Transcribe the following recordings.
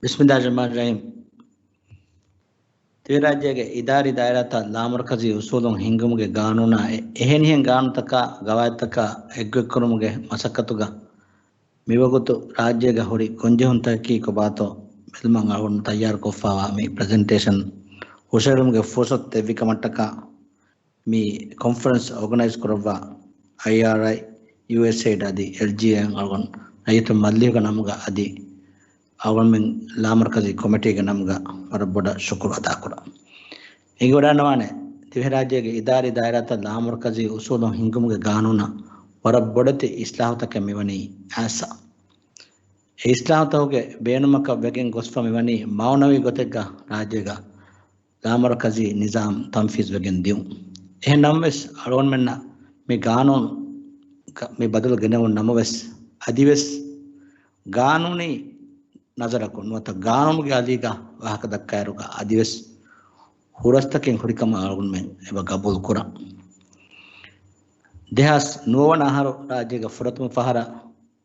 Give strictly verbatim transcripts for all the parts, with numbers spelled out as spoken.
ބިސްމިއްލާހިއްރަޙްމާނިއްރަޙީމް. ދިވެހިރާއްޖޭގެ އިދާރީ ދާއިރާތައް ލާމަރުކަޒީ އުސޫލުން ހިންގުމުގެ ގާނޫނާ އެ-، އެހެނިހެން ގާނޫނުތަކާ ގަވާއިދުތަކާ އެއްގޮތްކުރުމުގެ މަސައްކަތުގަ މިވަގުތު ރާއްޖޭގަ ހުރި ގޮންޖެހުންތަކަކީ ކޮބާތޯ ބެލުމަށް އަޅުގަނޑު ތައްޔާރުކޮށްފައިވާ މި ޕްރެޒެންޓޭޝަން ހުށަހެޅުމުގެ ފުރުސަތު ދެއްވި ކަމަށްޓަކާ މި ކޮންފަރެންސް އޯގަނައިޒް ކުރައްވާ އައިއާރްއައި، ޔޫއެސްއޭއިޑް އަދި އެލްޖީއޭއިން އަޅުގަނޑު ރައްޔިތު މަޖިލީހުގެ ނަމުގަ އަދި އަޅުގަނޑުމެން ލާމަރުކަޒީ ކޮމިޓީގެ ނަމުގަ ވަރަށް ބޮޑަށް ޝުކުރު އަދާކުރަން. އެނގިވަޑައިގަންނަވާނެ، ދިވެހިރާއްޖޭގެ އިދާރީ ދާއިރާތައް ލާމަރުކަޒީ އުސޫލުން ހިންގުމުގެ ގާނޫނަށް ވަރަށް ބޮޑެތި އިސްލާހުތަކެއް މިވަނީ އައިސް. އެ އިސްލާހުތަކުގެ ބޭނުމަކަށް ވެގެން ގޮސްފަ މިވަނީ މައުނަވީ ގޮތެއްގަ ރާއްޖޭގަ ލާމަރުކަޒީ ނިޒާމް ތަންފީޒުވެގެން ދިޔުން. އެހެން ނަމަވެސް، އަޅުގަނޑުމެންނަށް މި ގާނޫނު ކަ-، މި ބަދަލު ގެނެވުނު ނަމަވެސް، އަދިވެސް ގާނޫނީ ނަޒަރަކުން ނުވަތަ ގާނޫނުގެ އަލީގަ ވާހަކަ ދައްކާއިރުގަ އަދިވެސް ހުރަސްތަކެއް ހުރިކަމަށް އަޅުގަނޑުމެން އެބަ ގަބޫލު ކުރަން. ދެހާސް ނުވަ ވަނަ އަހަރު ރާއްޖޭގަ ފުރަތަމަ ފަހަރަށް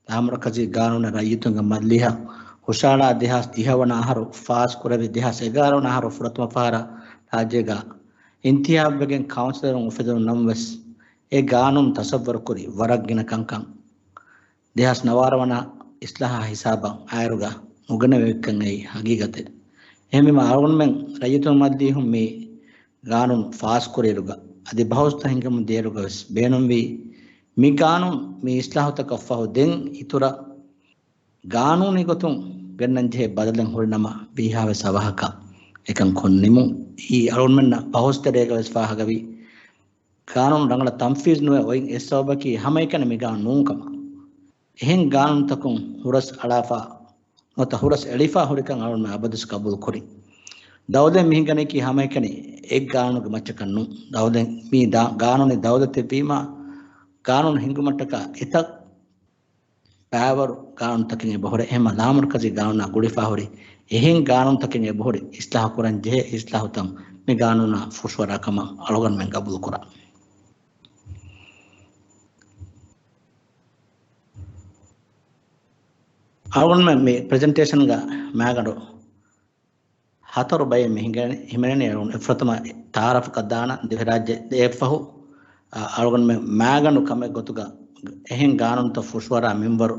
ލާމަރުކަޒީ ގާނޫނަށް ރައްޔިތުންގެ މަޖިލީހަށް ހުށަހަޅާ، ދެހާސް ދިހަ ވަނަ އަހަރު ފާސް ކުރެވި، ދެހާސް އެގާރަ ވަނަ އަހަރު ފުރަތަމަ ފަހަރަށް ރާއްޖޭގަ އިންތިހާބުވެގެން ކައުންސިލަރުން އުފެދުނު ނަމަވެސް، އެ ގާނޫނު ތަސައްވަރުކުރި ވަރަށް ގިނަ ކަންކަން ދެހާސް ނަވާރަ ވަނަ އިސްލާހާ ހިސާބަށް އާއިރުގަ ނުގެނެވިކަން އެއީ ހަގީގަތެއް. އެހެންވީމަ، އަޅުގަނޑުމެން ރައްޔިތުންގެ މަޖިލީހުން މި ގާނޫނު ފާސް ކުރިއިރުގަ އަދި ބަހުސްތައް ހިންގަމުން ދިޔައިރުގަ ވެސް ބޭނުންވީ، މި ގާނޫނު މި އިސްލާހުތަކަށް ފަހު ދެން އިތުރަށް ގާނޫނީ ގޮތުން ގެންނަން ޖެހޭ ބަދަލެއް ހުރި ނަމަ، ވީހާވެސް އަވަހަކަށް އެކަން ކޮށް ނިމުން. އީ އަޅުގަނޑުމެންނަށް ބަހުސް ތެރޭގަ ވެސް ފާހަގަވި، ގާނޫނު ރަނގަޅަށް ތަންފީޒު ނުވެ އޮތް އެއް ސަބަބަކީ ހަމައެކަނި މި ގާނޫނު ނޫން ކަމަށް. އެހެން ގާނޫނުތަކުން ހުރަސް އަޅާފަ ނުވަތަ ހުރަސް އެޅިފަ ހުރިކަން އަޅުގަނޑުމެން އަބަދުވެސް ގަބޫލު ކުރި. ދައުލަތް މި ހިނގަނީކީ ހަމައެކަނި އެއް ގާނޫނުގެ މައްޗަކަށް ނޫން. ދައުލަތް މީ ދާ-، ގާނޫނީ ދައުލަތެއް ވީމަ، ގާނޫނު ހިންގުމަށްޓަކާ އެތައް ބައިވަރު ގާނޫނުތަކެއް އެބަހުރޭ. އެހެންމަ ލާމަރުކަޒީ ގާނޫނާ ގުޅިފަ ހުރި އެހެން ގާނޫނުތަކެއް އެބަހުރި އިސްލާހު ކުރަން ޖެހޭ އިސްލާހުތައް މި ގާނޫނާ ފުށުއަރާ ކަމަށް އަޅުގަނޑުމެން ގަބޫލު ކުރަން. އަޅުގަނޑުމެން މި ޕްރެޒެންޓޭޝަންގަ މާގަނޑު ހަތަރު ބައެއް މި ހިނގެނެ-، ހިމެނެނީ އަޅުގަނޑު އެއްފުރަތަމަ ތައާރަފުކަށް ދާނަ ދިވެހިރާއްޖެ ދެއެއްފަހު، އަ، އަޅުގަނޑުމެން މާގަނޑު ކަމެއް ގޮތުގަ އެހެން ގާނޫނުތައް ފުށުއަރާ މިންވަރު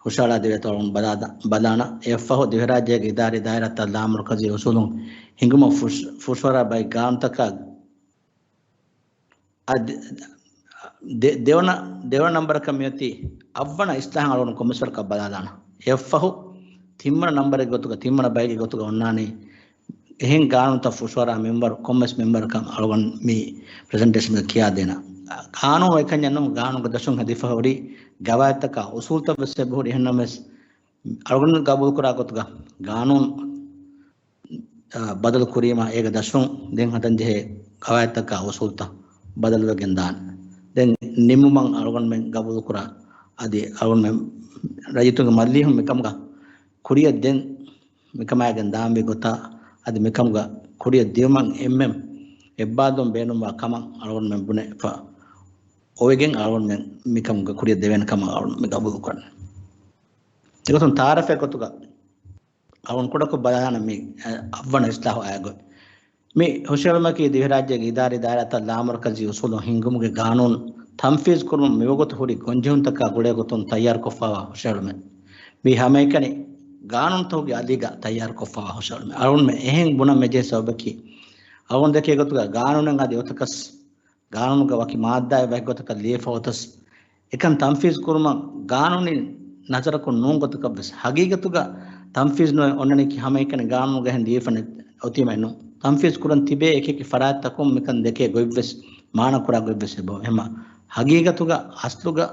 ހުށަހަޅާ ދެވޭތޯ އަޅުގަނޑު ބަލާ-، ބަލާނަ. އެއްފަހު ދިވެހިރާއްޖޭގެ އިދާރީ ދާއިރާތައް ލާމަރުކަޒީ އުސޫލުން ހިނގުމަށް ފުށް-، ފުށުއަރާ ބައެއް ގާނޫނުތަކާ އަ، ދެ-، ދެ-، ދެވަނަ، ދެވަނަ ނަންބަރަކަށް މިއޮތީ އަށްވަނަ އިސްލާހަށް އަޅުގަނޑު ކޮންމެސްވަރަކަށް ބަލާލާނަ. އެއަށްފަހު ތިންވަނަ ނަންބަރެއް ގޮތުގަ، ތިންވަނަ ބައެއްގެ ގޮތުގަ އޮންނާނީ އެހެން ގާނޫނުތައް ފުށުއަރާ މިންވަރު ކޮންމެސް މިންވަރަކަށް އަޅުގަނޑު މި ޕްރެޒެންޓޭޝަންގަ ކިޔާދޭނަ. ގާނޫނު އެކަންޏެއް ނޫން، ގާނޫނުގެ ދަށުން ހެދިފަ ހުރި ގަވާއިދުތަކާ އުސޫލުތައް ވެސް އެބަހުރި. އެހެންނަމަވެސް އަޅުގަނޑު ގަބޫލުކުރާ ގޮތުގަ ގާނޫނު އާ، ބަދަލު ކުރީމަ އޭގެ ދަށުން ދެން ހަދަންޖެހޭ ގަވާއިދުތަކާ އުސޫލުތައް ބަދަލުވެގެން ދާނެ. ދެން ނިމުމަށް އަޅުގަނޑުމެން ގަބޫލުކުރާ، އަދި އަޅުގަނޑުމެން ރައްޔިތުންގެ މަޖިލީހުން މިކަމުގަ ކުރިއަށް ދެން މިކަމާގެން ދާންވީ ގޮތާ، އަދި މިކަމުގަ ކުރިއަށް ދިޔުމަށް އެންމެން އެއްބާދުން ބޭނުންވާ ކަމަށް އަޅުގަނޑުމެން ބުނެފަ އޮވެގެން އަޅުގަނޑުމެން މިކަމުގަ ކުރިއަށް ދެވޭނެ ކަމަށް އަޅުގަނޑު މި ގަބޫލު ކުރަން. އެގޮތުން ތައާރަފެއް ގޮތުގަ އަޅުގަނޑު ކުޑަކޮށް ބަލާނަ މި، އަ، އަށްވަނަ އިސްލާހު އާގޮތް. މި ހުށަހެޅުމަކީ ދިވެހިރާއްޖޭގެ އިދާރީ ދާއިރާތައް ލާމަރުކަޒީ އުސޫލުން ހިންގުމުގެ ގާނޫނު ތަންފީޒު ކުރުމަށް މިވަގުތު ހުރި ގޮންޖެހުންތަކާ ގުޅޭގޮތުން ތައްޔާރުކޮށްފައިވާ ހުށަހެޅުމެއް. މީ ހަމައެކަނި ގާނޫނުތަކުގެ އަލީގަ ތައްޔާރުކޮށްފައިވާ ހުށަހެޅުމެއް. އަޅުގަނޑުމެން އެހެން ބުނަން މެޖެހޭ ސަބަބަކީ، އަޅުގަނޑު ދެކޭ ގޮތުގަ ގާނޫނެއް އަދި އޮތަކަސް ގާނޫނުގަ ވަކި މާއްދާއެއް ވަކި ގޮތަކަށް ލިޔެފަ އޮތަސް، އެކަން ތަންފީޒު ކުރުމަށް ގާނޫނީ ނަޒަރަކުން ނޫން ގޮތަކަށް ވެސް ހަގީގަތުގަ ތަންފީޒު ނުވެ އޮންނަނީކީ ހަމައެކަނި ގާނޫނުގަ އެހެން ލިޔެފަ ނެތް އޮތީމައެއް ނޫން. ތަންފީޒު ކުރަން ތިބޭ އެކި އެކި ފަރާތްތަކުން މިކަން ދެކޭ ގޮތްވެސް، މާނަ ކުރާ ގޮތްވެސް އެބަ އެހެންމަ ހަގީގަތުގަ އަސްލުގަ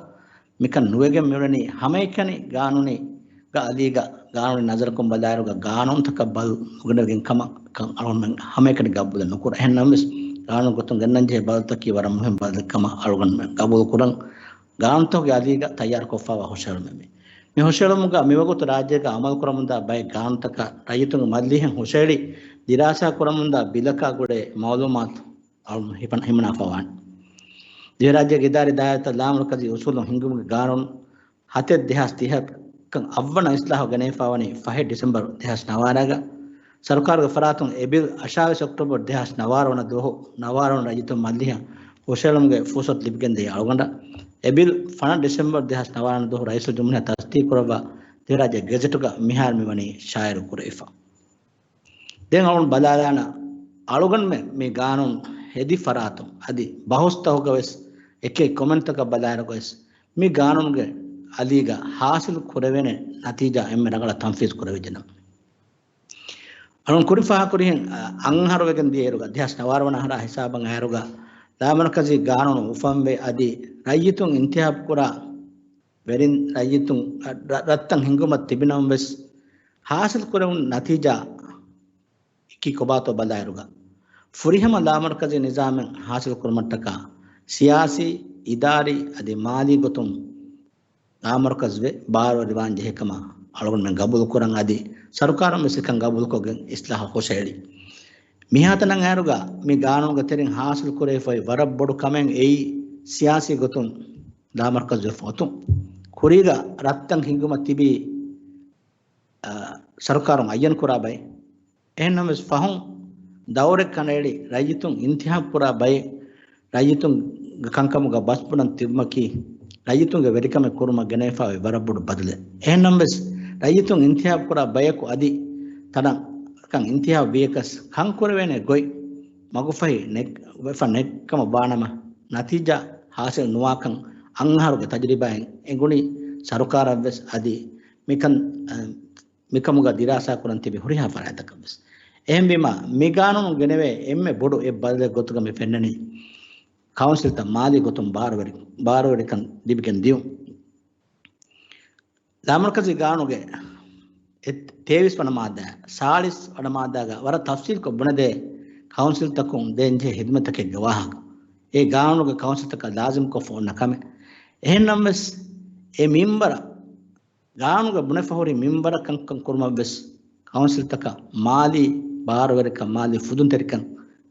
މިކަން ނުވެގެން މިއުޅެނީ ހަމައެކަނި ގާނޫނީ ގަ އަލީގަ ގާނޫނީ ނަޒަރަކުން ބަލާއިރުގަ ގާނޫނުތަކަށް ބަލު ނުގެނެވިގެން ކަމަށް ކަން އަޅުގަނޑުމެން ހަމައެކަނި ގަބޫލެއް ނުކުރަން. އެހެންނަމަވެސް، ގާނޫނު ގޮތުން ގެންނަންޖެހޭ ބަދަލުތަކީ ވަރަށް މުހިންމު ބަދަލެއް ކަމަށް އަޅުގަނޑުމެން ގަބޫލުކުރަން. ގާނޫނުތަކުގެ އަލީގަ ތައްޔާރުކޮށްފައިވާ ހުށަހެޅުމެއް މި. މި ހުށަހެޅުމުގަ މިވަގުތު ރާއްޖޭގަ އަމަލުކުރަމުންދާ ބައެއް ގާނޫނުތަކަށް ރައްޔިތުންގެ މަޖިލީހެއް ހުށަހެޅި ދިރާސާ ކުރަމުންދާ ބިލަކާ ގުޅޭ މައުލޫމާތު އަޅު ހިފަން-، ހިމަނާފަވާނެ. ދިވެހިރާއްޖޭގެ އިދާރީ ދާއިރާތައް ލާމަރުކަޒީ އުސޫލުން ހިންގުމުގެ ގާނޫނު ހަތެއް ދެހާސް ތިހަ އަށްވަނަ އިސްލާހު ގެނެވިފަ ވަނީ ފަހެއް ޑިސެމްބަރު ދެހާސް ނަވާރަގަ. ސަރުކާރުގެ ފަރާތުން އެ ބިލް އަށާވީސް އޮކްޓޯބަރު ދެހާސް ނަވާރަ ވަނަ ދުވަހު ނަވާރަ ވަނަ ރައްޔިތުން މަޖިލީހަށް ހުށައެޅުމުގެ ފުރުސަތު ލިބިގެންދިޔަ އަޅުގަނޑަށް. އެ ބިލް ފަނަރަ ޑިސެމްބަރު ދެހާސް ނަވާރަ ވަނަ ދުވަހު ރައީސުލްޖުމްހޫރިއްޔާ ތަސްދީޤުކުރައްވާ ދިވެހިރާއްޖޭގެ ގެޒެޓުގަ މިހާރު މިވަނީ ޝާއިޢު ކުރެވިފަ. ދެން އަޅުން ބަލާލާނަ އަޅުގަނޑުމެން މި ގާނޫނު ހެދި ފަރާތުން އަދި ބަހުސްތަކުގަވެސް އެކި ކޮމެންޓްތަކަށް ބަލާއިރުގަވެސް މި ގާނޫނުގެ އަލީގަ ހާސިލް ކުރެވޭނެ ނަތީޖާ އެންމެ ރަނގަޅަށް ތަންފީޒު ކުރެވިއްޖެނަމަ. އަޅުން ކުރިން ފާހަގަކުރިހެން އަށް އަށް އަހަރު ވެގެން ދިޔައިރުގަ ދެހާސް ނަވާރަ ވަނަ އަހަރާ ހިސާބަށް އައިރުގަ ލާމަރުކަޒީ ގާނޫނު އުފަންވެ އަދި ރައްޔިތުން އިންތިހާބު ކުރާ ވެރިން ރައްޔިތުން ރަ-، ރަ-، ރަށްތައް ހިންގުމަށް ތިބިނަމަވެސް، ހާސިލް ކުރެވުނު ނަތީޖާ އެކީ ކޮބާތޯ ބަލާއިރުގަ، ފުރިހަމަ ލާމަރުކަޒީ ނިޒާމެއް ހާސިލް ކުރުމަށްޓަކާ، ސިޔާސީ، އިދާރީ އަދި މާލީ ގޮތުން ލާމަރުކަޒުވެ ބާރުވެރިވާން ޖެހޭ ކަމަށް އަޅުގަނޑުމެން ގަބޫލު ކުރަން އަދި ސަރުކާރުން ވެސް އެކަން ގަބޫލުކޮށްގެން އިސްލާހު ހުށައެޅި. މިހާތަނަށް އައިރުގަ މި ގާނޫނުގެ ތެރެއިން ހާސިލް ކުރެވިފައި ވަރަށް ބޮޑު ކަމެއް އެއީ ސިޔާސީ ގޮތުން ލާމަރުކަޒުވެފަ އޮތުން. ކުރީގަ ރަށްތައް ހިންގުމަށް ތިބީ، އަ، ސަރުކާރުން އައްޔަން ކުރާ ބައެއް. އެހެންނަމަވެސް ފަހުން ދައުރެއް ކަނޑައެޅި ރައްޔިތުން އިންތިހާބު ކުރާ ބައެއް ރައްޔިތުންގެ ކަންކަމުގަ ބަސްބުނަން ތިބުމަކީ ރައްޔިތުންގެ ވެރިކަމެއް ކުރުމަށް ގެނެވިފައި ވަރަށް ބޮޑު ބަދަލެއް. އެހެންނަމަވެސް ރައްޔިތުން އިންތިހާބު ކުރާ ބަޔަކު އަދި ތަނަކަށް އިންތިހާބު ވިޔަކަސް ކަން ކުރެވޭނެ ގޮތް މަގުފަހި ނެއް-، ވެފަ ނެއްކަމަށް ވާނަމަ، ނަތީޖާ ހާސިލް ނުވާކަން އަށް އަހަރުގެ ތަޖުރިބާއިން އެނގުނީ ސަރުކާރަށްވެސް އަދި މިކަން، އަ، މިކަމުގަ ދިރާސާ ކުރަން ތިބި ހުރިހާ ފަރާތްތަކަށްވެސް. އެހެންވީމަ، މި ގާނޫނު ގެނެވޭ އެންމެ ބޮޑު އެއް ބަދަލެއް ގޮތުގަ މި ފެންނަނީ ކައުންސިލްތައް މާލީ ގޮތުން ބާރުވެރި-، ބާރުވެރިކަން ލިބިގެން ދިޔުން. ލާމަރުކަޒީ ގާނޫނުގެ އެ-، ތޭވީސް ވަނަ މާއްދާ، ސާޅީސް ވަނަ މާއްދާގަ ވަރަށް ތަފްސީލްކޮށް ބުނެދޭ ކައުންސިލްތަކުން ދޭންޖެހޭ ހިދުމަތްތަކެއްގެ ވާހަކަ. އެ ގާނޫނުގެ ކައުންސިލްތަކަށް ލާޒިމްކޮށްފަ އޮންނަ ކަމެއް. އެހެންނަމަވެސް، އެ މިންވަރަށް ގާނޫނުގަ ބުނެފަ ހުރި މިންވަރަށް ކަންކަން ކުރުމަށްވެސް ކައުންސިލްތަކަށް މާލީ ބާރުވެރިކަން، މާލީ ފުދުންތެރިކަން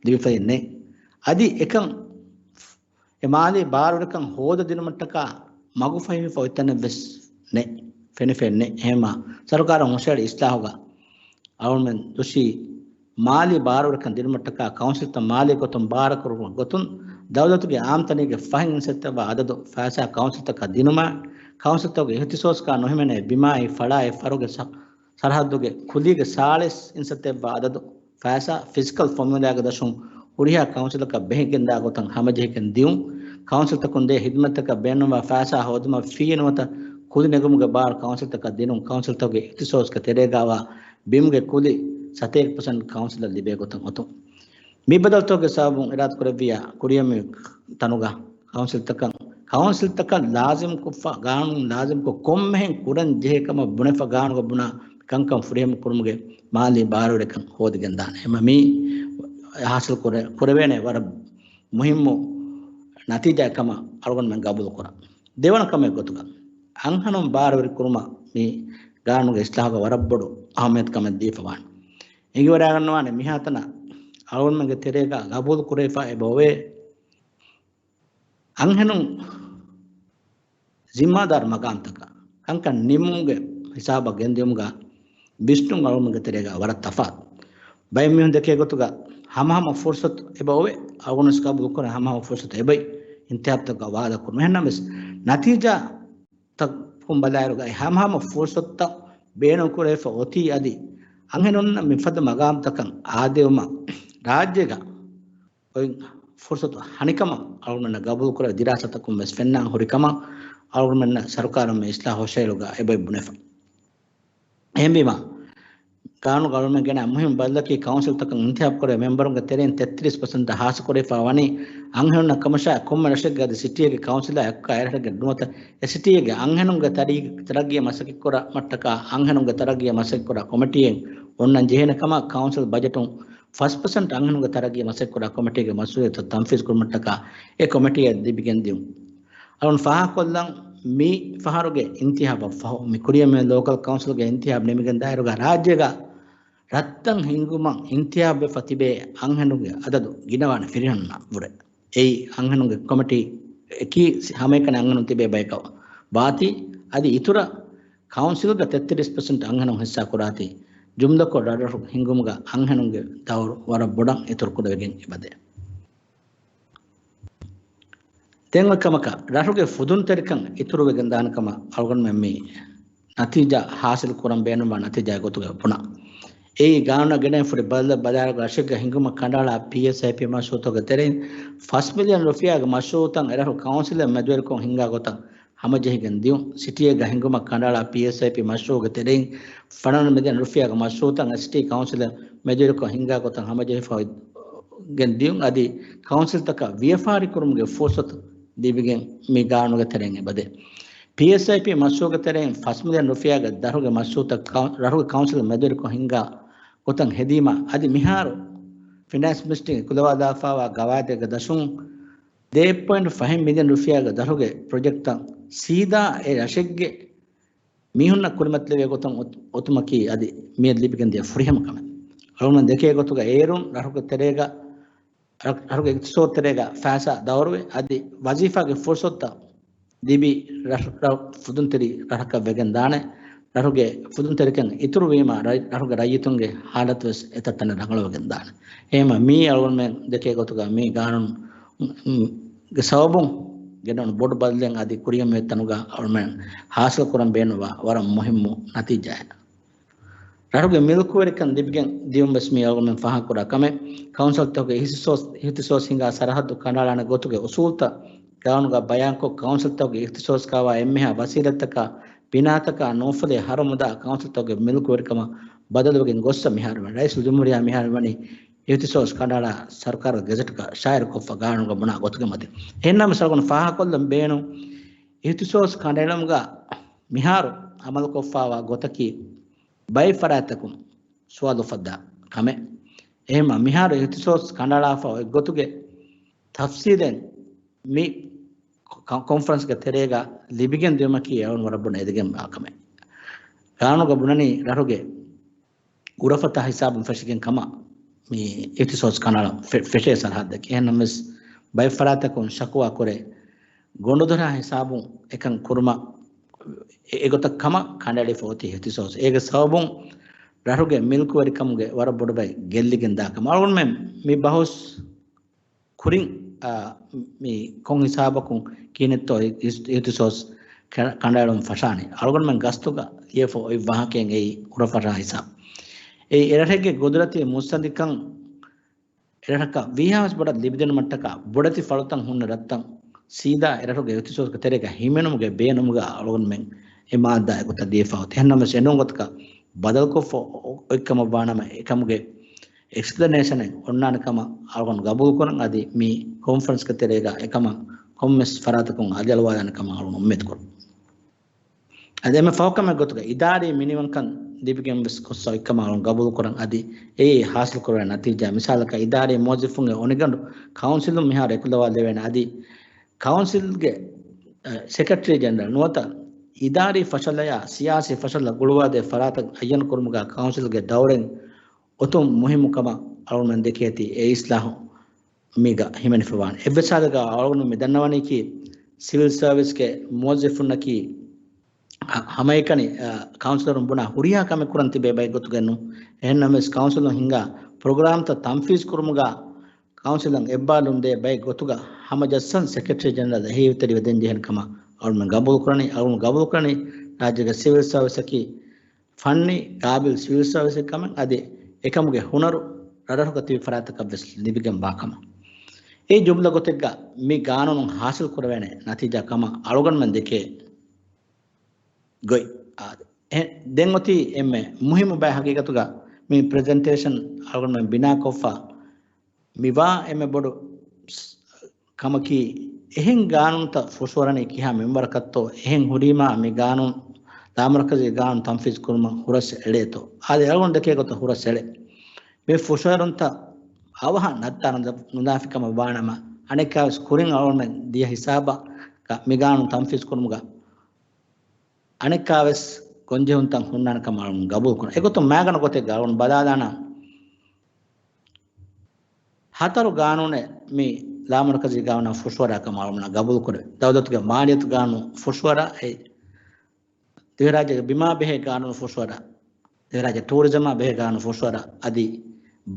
ލިބިފައެއް ނެތް. އަދި އެކަން އެ މާލީ ބާރުވެރިކަން ހޯދަދިނުމަށްޓަކާ މަގުފަހިވެފަ އޮތްތަނެއްވެސް ނެތް، ފެނިފައެއް ނެތް. އެހެންމާ ސަރުކާރުން ހުށަހެޅި އިސްލާހުގަ އަޅުގަނޑުމެން ދުށީ މާލީ ބާރުވެރިކަން ދިނުމަށްޓަކާ ކައުންސިލްތައް މާލީ ގޮތުން ބާރުކުރުމުގެ ގޮތުން ދައުލަތުގެ އާއްމުތަނީގެ ފަހެއް އިންސައްތައްވާ އަދަދު ފައިސާ ކައުންސިލްތަކަށް ދިނުމާ، ކައުންސިލްތަކުގެ އިހްތިސޯސްގަ ނުހިމެނޭ ބިމާއި ފަޅާއި ފަރުގެ ސަ-، ސަރަހައްދުގެ ކުލީގެ ސާޅީސް އިންސައްތައްވާ އަދަދު ފައިސާ ފިސްކަލް ފޮމިއުލާގެ ދަށުން ހުރިހާ ކައުންސިލަކަށް ބެހިގެންދާ ގޮތަށް ހަމަޖެހިގެން ދިޔުން. ކައުންސިލްތަކުން ދޭ ހިދުމަތްތަކަށް ބޭނުންވާ ފައިސާ ހޯދުމަށް ފީ ނުވަތަ ކުލި ނެގުމުގެ ބާރު ކައުންސިލްތަކަށް ދިނުން. ކައުންސިލްތަކުގެ އިހްތިސޯސްގެ ތެރޭގަވާ ބިމުގެ ކުލި ސަތޭކަ ޕަސެންޓް ކައުންސިލަށް ލިބޭ ގޮތަށް އޮތުން. މި ބަދަލުތަކުގެ ސަބަބުން އިރާދަކުރެއްވިޔާ ކުރިއަށް މި ތަނުގަ ކައުންސިލްތަކަށް، ކައުންސިލްތަކަށް ލާޒިމްކޮށްފަ، ގާނޫނު ލާޒިމްކޮށް ކޮންމެހެން ކުރަން ޖެހޭ ކަމަށް ބުނެފަ ގާނޫނުގަ ބުނާ ކަންކަން ފުރިހަމަ ކުރުމުގެ މާލީ ބާރުވެރިކަން ހޯދިގެންދާނެ. އެމަ މީ ހާސިލް ކުރެ-، ކުރެވޭނެ ވަރަށް މުހިއްމު ނަތީޖާ ކަމަށް އަޅުގަނޑުމެން ގަބޫލު ކުރަން. ދެވަނަ ކަމެއް ގޮތުގަ އަންހެނުން ބާރުވެރި ކުރުމަށް މި ގާނޫނުގެ އިސްލާހުގަ ވަރަށް ބޮޑު އަހައްމިޔަތު ކަމެއް ދީފަ ވާނެ. އެނގިވަޑައިގަންނަވާނެ މިހާތަނަށް އަޅުގަނޑުމެންގެ ތެރޭގަ ގަބޫލު ކުރެވިފަ އެބަ އޮވޭ. އަންހެނުން ޒިންމާދާރު މަގާމްތަކަށް ކަންކަން ނިމުމުގެ ހިސާބަށް ގެންދިއުމުގަ ވިސްނުން އަޅުގަނޑުގެ ތެރޭގަ ވަރަށް ތަފާތު. ބައެއް މީހުން ދެކޭ ގޮތުގަ ހަމަހަމަ ފުރުސަތު އެބަ އޮވޭ. އަޅުގަނޑު ވެސް ގަބޫލު ކުރަން ހަމަހަމަ ފުރުސަތު އެބައި އިންތިހާބުތަކުގަ ވާދަ ކުރުމަށް. އެހެންނަމަވެސް ނަތީޖާ ތަކުން ބަލާއިރުގައި ހަމަހަމަ ފުރުސަތުތައް ބޭނުންކުރެވިފަ އޮތީ އަދި އަންހެނުންނަށް މިފަދަ މަގާމްތަކަށް އާދެވުމަށް ރާއްޖޭގަ އޮތް ފުރުސަތު ހަނިކަމަށް އަޅުގަނޑަށް ގަބޫލުކުރެވޭ ދިރާސާތަކުން ވެސް ފެންނާން ހުރި ކަމަށް އަޅުގަނޑުމެންނަށް ސަރުކާރުން މި އިސްލާހު ހުށައެޅުގަ އެބައި ބުނެފަ. އެހެންވީމަ، ގާނޫނުގަ އަޅުގަނޑުމެން ގެނައި މުހިންމު ބަދަލަކީ ކައުންސިލްތަކަށް އިންތިހާބު ކުރެވޭ މެމްބަރުންގެ ތެރެއިން ތެއްތިރީސް ޕަސެންޓް ހާސިލް ކުރެވިފަ ވަނީ އަންހެނުންނަށް ކަމަށާ ކޮންމެ ރަށެއްގަ އަދި ސިޓީއެއްގެ ކައުންސިލާ އެއްކާ އެރަށެއްގެ ނުވަތަ އެ ސިޓީއެއްގެ އަންހެނުންގެ ތަރައްގީ-، ތަރައްގީއަށް މަސައްކަތްކުރުމަށްޓަކާ އަންހެނުންގެ ތަރައްގީއަށް މަސައްކަތްކުރާ ކޮމިޓީއެއް އޮންނަން ޖެހޭނެ ކަމަށް ކައުންސިލް ބަޖެޓުން ފަސް ޕަސެންޓް އަންހެނުންގެ ތަރައްގީއަށް މަސައްކަތްކުރާ ކޮމިޓީގެ މަސްއޫލިއްޔަތު ތަންފީޒު ކުރުމަށްޓަކާ އެ ކޮމިޓީއަށް ލިބިގެން ދިޔުން. އަޅުން ފާހަގަކޮށްލަން މި ފަހަރުގެ އިންތިހާބަށް ފަހު، މި ކުރިއަށް މި ލޯކަލް ކައުންސިލްގެ އިންތިހާބް ނިމިގެން ދާއިރުގަ ރާއްޖޭގަ ރަށްތައް ހިންގުމަށް އިންތިހާބްވެފަ ތިބޭ އަންހެނުންގެ އަދަދު ގިނަވާނެ ފިރިހެނުންނާ ވުރެ. އެއީ އަންހެނުންގެ ކޮމިޓީ އެކީ ހަމައެކަނި އަންހެނުން ތިބޭ ބަޔަކަށް ވާތީ، އަދި އިތުރަށް ކައުންސިލްގަ ތެއްތިރީސް ޕަސެންޓް އަންހެނުން ހިއްސާ ކުރާތީ، ޖުމްލަކޮށް ރަށްރަށު ހިންގުމުގަ އަންހެނުންގެ ދައުރު ވަރަށް ބޮޑަށް އިތުރު ކުރެވިގެން އެބަދޭ. ދެން އޮތް ކަމަކަށް ރަށުގެ ފުދުންތެރިކަން އިތުރުވެގެން ދާނެ ކަމަށް އަޅުގަނޑުމެން މި ނަތީޖާ ހާސިލް ކުރަން ބޭނުންވާ ނަތީޖާ ގޮތުގަ ބުނާ. އެއީ ގާނޫނަށް ގެނައި ފުރި ބަދަލު ބަލާއިރު ރަށެއްގަ ހިނގުމަށް ކަނޑައަޅާ ޕީއެސްއައިޕީ މަޝްރޫއުތަކުގެ ތެރެއިން ފަސް މިލިއަން ރުފިޔާގެ މަޝްރޫއުތައް އެރަށު ކައުންސިލެއް މެދުވެރިކޮށް ހިންގާ ގޮތަށް ހަމަޖެހިގެން ދިޔުން. ސިޓީއެއްގަ ހިނގުމަށް ކަނޑައަޅާ ޕީއެސްއައިޕީ މަޝްރޫއުގެ ތެރެއިން ފަނަރަ މިލިއަން ރުފިޔާގެ މަޝްރޫއުތައް ސިޓީ ކައުންސިލެއް މެދުވެރިކޮށް ހިންގާ ގޮތަށް ހަމަޖެހިފަ ގެން ދިޔުން. އަދި ކައުންސިލްތަކަށް ވިޔަފާރިކުރުމުގެ ފުރުސަތު ލިބިގެން މި ގާނޫނުގެ ތެރެއިން އެބަދޭ. ޕީއެސްއައިޕީ މަޝްރޫއުގެ ތެރެއިން ފަސް މިލިއަން ރުފިޔާގެ ދަށުގެ މަޝްރޫއުތައް ކައު-، ރަށުގެ ކައުންސިލް މެދުވެރިކޮށް ހިންގާ ގޮތަށް ހެދީމަ، އަދި މިހާރު ފިނޭންސް މިނިސްޓްރީން ކުލަވާލާފައިވާ ގަވާއިދެއްގެ ދަށުން ދޭއް ޕޮއިންޓް ފަހެއް މިލިއަން ރުފިޔާގެ ދަށުގެ ޕްރޮޖެކްޓްތައް ސީދާ އެ ރަށެއްގެ މީހުންނަށް ކުރިމަތިލެވޭ ގޮތަށް އޮތު-، އޮތުމަކީ އަދި މިއަދު ލިބިގެން ދިޔަ ފުރިހަމަ ކަމެއް. އަޅުގަނޑު ދެކޭ ގޮތުގަ އޭރުން ރަށުގެ ތެރޭގަ، ރަށް-، ރަށުގެ އިޤްތިޞާދު ތެރޭގަ ފައިސާ ދައުރުވެ، އަދި ވަޒީފާގެ ފުރުސަތުތައް ލިބި ރަށް-، ރަށް-، ފުދުންތެރި ރަށަކަށް ވެގެން ދާނެ. ރަށުގެ ފުދުންތެރިކަން އިތުރުވީމަ ރަ-، ރަށުގެ ރައްޔިތުންގެ ހާލަތުވެސް އެތައްތަނަށް ރަނގަޅުވެގެން ދާނެ. އެހެންވީމަ މީ އަޅުގަނޑުމެން ދެކޭ ގޮތުގަ މި ގާނޫނު ގެ ސަބަބުން ގެނައުނު ބޮޑު ބަދަލެއް އަދި ކުރިއަށް މިއޮތް ތަނުގަ އަޅުމެން ހާސިލް ކުރަން ބޭނުންވާ ވަރަށް މުހިއްމު ނަތީޖާއެއް. ރަށުގެ މިލްކުވެރިކަން ލިބިގެން ދިޔުން ވެސް މި އަޅުގަނޑުމެން ފާހަގަކުރާ ކަމެއް. ކައުންސިލްތަކުގެ އިހްތިސޯސް، އިހްތިސޯސް ހިނގާ ސަރަހައްދު ކަނޑައަޅާނެ ގޮތުގެ އުސޫލްތައް ގާނޫނުގަ ބަޔާންކޮށް، ކައުންސިލްތަކުގެ އިހްތިސޯސް ކާވާ އެންމެހާ ވަސީލަތްތަކާ ބިނާތަކާ ނޫފުލޭ ހަރުމުދާ ކައުންސިލްތަކުގެ މިލްކުވެރިކަމަށް ބަދަލުވެގެން ގޮއްސަ މިހާރު ވަނީ. ރައީސުލްޖުމްހޫރިއްޔާ މިހާރު ވަނީ އިހްތިސޯސް ކަނޑައަޅާ ސަރުކާރުގެ ގެޒެޓްގަ ޝާއިޢުކޮށްފަ ގާނޫނުގަ ބުނާ ގޮތުގެ މަތިން. އެހެންނަމަވެސް އަޅުގަނޑު ފާހަގަކޮށްލަން ބޭނުން، އިހްތިސޯސް ކަނޑައެޅުމުގަ މިހާރު އަމަލުކޮށްފައިވާ ގޮތަކީ ބައެއް ފަރާތްތަކުން ސުވާލު އުފައްދާ ކަމެއް. އެހެންމަ މިހާރު އިހްތިސޯސް ކަނޑައަޅާފަ އޮތް ގޮތުގެ ތަފްސީލެއް މި ކޮ-، ކޮންފަރެންސްގެ ތެރޭގަ ލިބިގެން ދިޔުމަކީ އެ އަޅުން ވަރަށް ބޮޑަށް އެދިގެންވާ ކަމެއް. ގާނޫނުގަ ބުނަނީ ރަށުގެ އުރަފަތާ ހިސާބުން ފެށިގެން ކަމަށް މި އިހްތިސޯސް ކަނޑައަޅަން ފެ-، ފެށޭ ސަރަހައްދަކީ. އެހެންނަމަވެސް ބައެއް ފަރާތަކުން ޝަކުވާ ކުރޭ ގޮނޑުދޮރާ ހިސާބުން އެކަން ކުރުމަށް އެ-، އެގޮތަށް ކަމަށް ކަނޑައެޅިފަ އޮތީ އިހްތިސޯސް. އޭގެ ސަބަބުން ރަށުގެ މިލްކުވެރިކަމުގެ ވަރަށް ބޮޑު ބައެއް ގެއްލިގެން ދާ ކަމަށް. އަޅުގަނޑުމެން މި ބަހުސް ކުރިން، އާ، މި ކޮން ހިސާބަކުން ކިހިނެއްތޯ އި-، އި-، އިހްތިސޯސް ކަ-، ކަނޑައެޅުން ފަށާނީ؟ އަޅުގަނޑުމެން ގަސްތުގަ ލިޔެފަ އޮތް ވާހަކައެއް އެއީ އުރަފަށާ ހިސާބު. އެއީ އެރަށެއްގެ ގުދުރަތީ މުއްސަނދިކަން އެރަށަކަށް ވީހާވެސް ބޮޑަށް ލިބިދިނުމަށްޓަކާ ބޮޑެތި ފަޅުތައް ހުންނަ ރަށްތައް ސީދާ އެރަށުގެ އިހްތިސޯސްގެ ތެރޭގަ ހިމެނުމުގެ ބޭނުމުގަ އަޅުގަނޑުމެން އެ މާއްދާ އެގޮތަށް ލިޔެފަ އޮތީ. އެހެންނަމަވެސް އެނޫން ގޮތަކަށް ބަދަލުކޮށްފަ އޮ-، އޮތްކަމަށް ވާނަމަ އެކަމުގެ އެކްސްޕްލެނޭޝަނެއް އޮންނާނެ ކަމަށް އަޅުގަނޑު ގަބޫލުކުރަން. އަދި މި ކޮންފަރެންސްގެ ތެރޭގަ އެކަމަށް ކޮންމެސް ފަރާތަކުން އަލިއަޅުވާލާނެ ކަމަށް އަޅުގަނޑު އުއްމީދުކުރަން. އަދި އެންމެ ފަހު ކަމެއް ގޮތުގަ އިދާރީ މިނިވަންކަން ލިބިގެން ވެސް ގޮއްސަ އޮތްކަމަށް އަޅުގަނޑު ގަބޫލުކުރަން. އަދި އެއީ ހާސިލް ކުރެވޭ ނަތީޖާ. މިސާލަކަށް އިދާރީ މުވައްޒަފުންގެ އޮނިގަނޑު ކައުންސިލުން މިހާރު އެކުލަވާލެވޭނެ. އަދި ކައުންސިލްގެ، އަ، ސެކްރެޓަރީ ޖެނެރަލް ނުވަތަ އިދާރީ ފަށަލަޔާ ސިޔާސީ ފަށަލަ ގުޅުވާދޭ ފަރާތަށް އައްޔަން ކުރުމުގަ ކައުންސިލްގެ ދައުރެއް އޮތުން މުހިއްމު ކަމަށް އަޅުގަނޑުމެން ދެކޭތީ އެ އިސްލާހު މީގަ ހިމެނިފަވާނެ. އެއްވެސް ހާލެއްގަ އަޅުގަނޑު މި ދަންނަވަނީކީ ސިވިލް ސަރވިސްގެ މުވައްޒަފުންނަކީ ހަ-، ހަމައެކަނި، އަ، ކައުންސިލަރުން ބުނާ ހުރިހާ ކަމެއް ކުރަން ތިބޭ ބައެއް ގޮތުގައެއް ނޫން. އެހެންނަމަވެސް ކައުންސިލުން ހިންގާ ޕްރޮގްރާމްތައް ތަންފީޒު ކުރުމުގަ ކައުންސިލަށް އެއްބާލުން ދޭ ބައެއް ގޮތުގަ ހަމަޖައްސަން ސެކްރެޓަރީ ޖެނެރަލް އެހީތެރިވެ ދޭން ޖެހޭނެ ކަމަށް އަޅުގަނޑުމެން ގަބޫލުކުރަނީ. އަޅުގަނޑު ގަބޫލުކުރަނީ ރާއްޖޭގެ ސިވިލް ސަރވިސަކީ ފަންނީ ގާބިލް ސިވިލް ސަރވިސެއް ކަމަށް އަދި އެކަމުގެ ހުނަރު ރަށްރަށުގަ ތިބި ފަރާތަކަށް ވެސް ލިބިގެން ވާ ކަމަށް. އެ ޖުމްލަ ގޮތެއްގަ މި ގާނޫނުން ހާސިލް ކުރެވޭނެ ނަތީޖާ ކަމަށް އަޅުގަނޑުމެން ދެކޭ ގޮތް. އާ، އެ-، ދެން އޮތީ އެންމެ މުހިއްމު ބައި ހަގީގަތުގަ މި ޕްރެޒެންޓޭޝަން އަޅުގަނޑުމެން ބިނާކޮށްފަ މިވާ އެންމެ ބޮޑު ކަމަކީ، އެހެން ގާނޫނުތައް ފުށުއަރަނީ ކިހާ މިންވަރަކަށްތޯ، އެހެން ހުރީމާ މި ގާނޫނު ލާމަރުކަޒީ ގާނޫނު ތަންފީޒު ކުރުމަށް ހުރަސް އެޅޭތޯ؟ އާދެ، އަޅުގަނޑު ދެކޭ ގޮތަށް ހުރަސް އެޅޭ. މި ފުށުއަރުންތައް އަވަހަށް ނައްތާލަން ނުދާފި ކަމަށް ވާނަމަ، އަނެއްކާވެސް ކުރިން އަޅުގަނޑުމެން ދިޔަ ހިސާބަށް މި ގާނޫނު ތަންފީޒު ކުރުމުގަ އަނެއްކާވެސް ގޮންޖެހުންތައް ހުންނާނެ ކަމަށް އަޅުގަނޑު ގަބޫލު ކުރަން. އެގޮތުން މާގަނޑު ގޮތެއްގަ އަޅުގަނޑު ބަލާލާނަން. ހަތަރު ގާނޫނެއް މި ލާމަރުކަޒީ ގާނޫނާ ފުށުއަރާ ކަމަށް އަޅުގަނޑު ގަބޫލު ކުރޭ. ދައުލަތުގެ މާލިޔަތު ގާނޫނު ފުށުއަރާ އެ ދިވެހިރާއްޖޭގެ ބިމާ ބެހޭ ގާނޫނު ފުށުއަރާ، ދިވެހިރާއްޖޭ ޓޫރިޒަމާ ބެހޭ ގާނޫނު ފުށުއަރާ އަދި